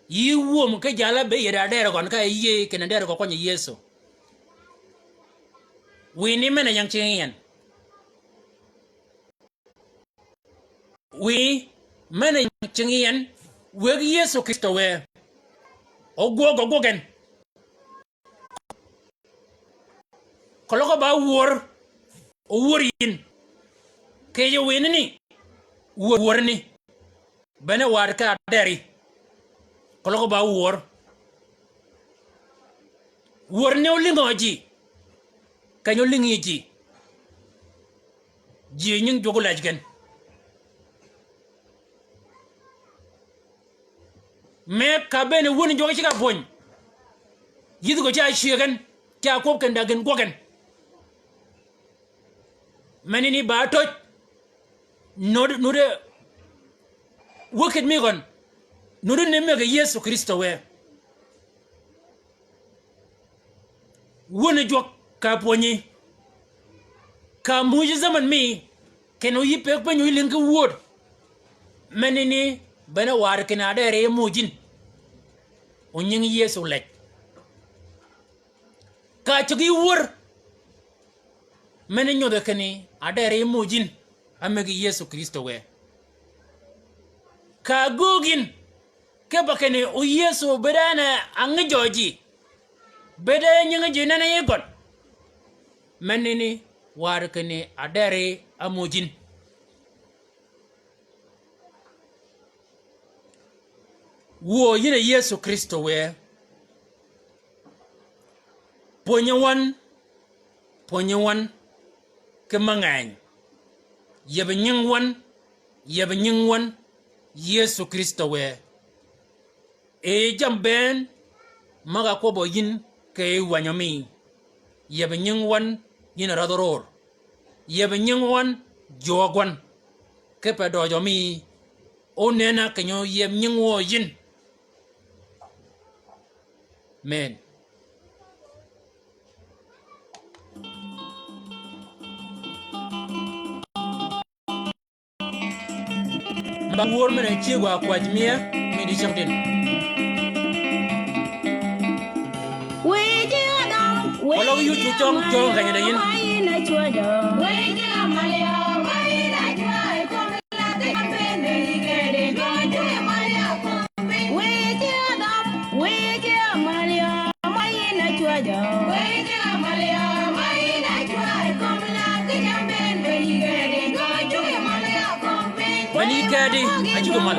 Yï wöm ki jal-a be yï de adderri gøn ka yïëy kinni adderri gø kwønyi Yëso. Wiy ni men-a ying cingi yi en. Wiy men-a ying cingi yi en, wëggi Yëso Krïstø wë. Ogwøg, ogwøg en. Keløg ba wör, owör yïn. Kì yij wiy ni ni, wör, wör ni. Bene waddi ki aderi. Keløg ba wör. Wör ni olïngø ji. Keny-a olïngi ji. Ji nying jwøk olaj gen. Me ka bene wun jwøk ci ka pwöny. Yïdhi gø ca cyëgen, ca kwøb ken da gen gwøg gen. Meni ni ba töj. Nuti, nuti wökit mi gøn. Nuti ni mëggi Yëso Krïstø wë. Wun jwøk ka pwönyi. Ka muuj zaman mi, ken o yï pëgg piny o yï lïngi ki wööd. Meni ni bene waddi kinni aderi e muuj yïn. O nying Yëso lej. Ka cuggi wör. Meni nyodhi kinni aderi e muuj yïn. Amëggi Yëso Krïstø wë. Ka göög yïn. Kipe kinni o Yëso bëëd en a ngïjø ji. Bëëd en nyingi ji nen yi gøn. Meni ni waddi kinni aderi e muuj yïn. Wuö yïn a Yëso Krïstø wë. Pwönyi wan, pwönyi wan ki mangeny. Yeb nying wan, yeb nying wan, Yëso Krïstø wë. E jammì bënn møg-a kwøbbø yïn kì yij wänyi mi. Yeb nying wan yïn a rädhi ror. Yeb nying wan jwøøg wan. Kipe døjø mi. Onën-a keny-a yeb nying wø yïn. Amen. Ba wör men-a cyëg wa kwäj miä, mi di cängtïn. Koløg yutwi cøng cøng kanyde yïn. Mani kedi, acugo mal.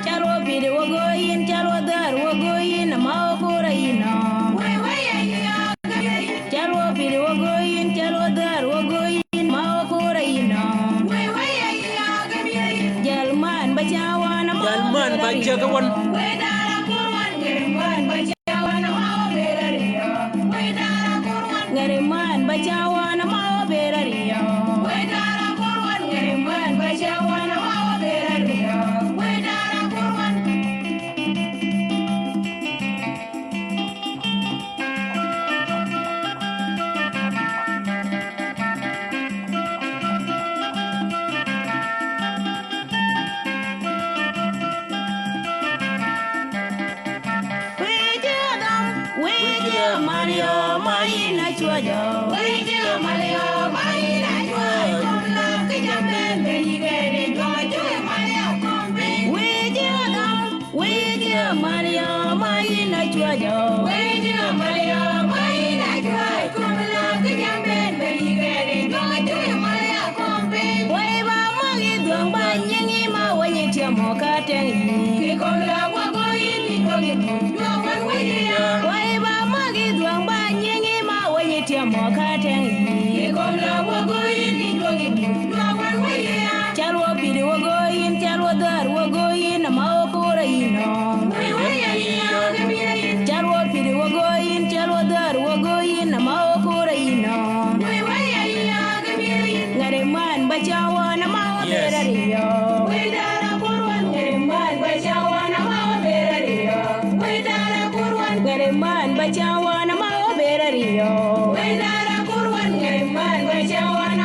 Cal wø pïdhi wø gø yïn, cal wø dhär wø gø yïn, ma wø kor a yïn nø. Cal wø pïdhi wø gø yïn, cal wø dhär wø gø yïn, ma wø kor a yïn nø. Jal man ba ca wan, jal man ba ca wan. Ngeri man ba ca wan ma obed ariyo. Ngeri man ba ca wan ma obed ariyo. Wïj yie dhøm, wïj yie mal yø ma yïn a cwäjø. Wïj yie mal yø ma yïn a cwäjø. Kom lak ki jam ben ben yï gedi jwøk cwäjø mal yø kom piny. Wïj yie dhøm, wïj yie mal yø ma yïn a cwäjø. Wïj yie mal yø ma yïn a cwäjø. Kom lak ki jam ben ben yï gedi jwøk cwäjø mal yø kom piny. Wëy ba møg-a dhwäng ba nyingi ma wänyi tyemo ka teng yï. Kì kom la wagø yïn ni dwøgi jwøk wan wëyi ya. Wëy ba møg-a dhwäng ba nyingi ma wänyi tyemo ka teng yï. Kì kom la wagø yïn ni dwøgi jwøk wan wëyi ya. Cal wø pïdhi wagø yïn, cal wø dhär wagø yïn, ma okor a yïn o. Wëy wëy a yï ya, gï mïr a yïn. Cal wø pïdhi wagø yïn, cal wø dhär wagø yïn, ma okor a yïn o. Wëy wëy a yï ya, gï mïr a yïn. Ngeri man ba ca wan ma obed ariyo. Wëy dara kor wan, ngeri man ba ca wan ma obed ariyo. Wëy dara kor wan, ngeri man ba ca wan ma obed ariyo. Wëy dara kor wan, ngeri man ba ca wan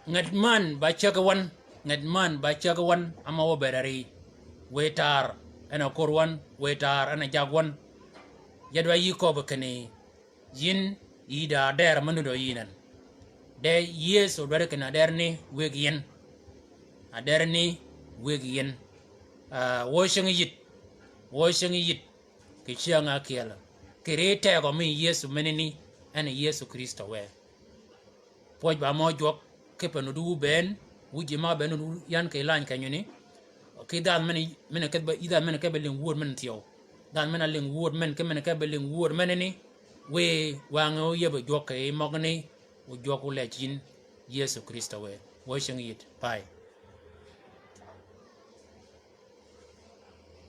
Nget man ba cägi wan, nget man ba cägi wan, ama wø bëëd ari. Wëy taar, en a kor wan, wëy taar, en a jag wan. Ya dwaddi yï köbbi kinni, yïn, yï da adder me nudd yïn en. De Yëso dwaddi kinni adder ni wëggi yïn. Adder ni wëggi yïn. Ah, wø cäng yït, wø cäng yït, kì cyäng ákyel. Kì ri tegø mi Yëso menani, en Yëso Krïstø wë. Pwøj ba mø jwøk, kipe nudd wu bënn, wu ji ma bënn nudd wu yan kì lany kenyø ni. Ki dhanhø men, men kedh ba, yi dhanhø men kedh ba lïng wööd men thyew. Dhanhø men a lïng wööd men, ki men kedh ba lïng wööd menani. Wiy wangi óyebbi jwøk kì yi møgani, wu jwøk wu lejji yïn, Yëso Krïstø wë. Wø cäng yït, bye.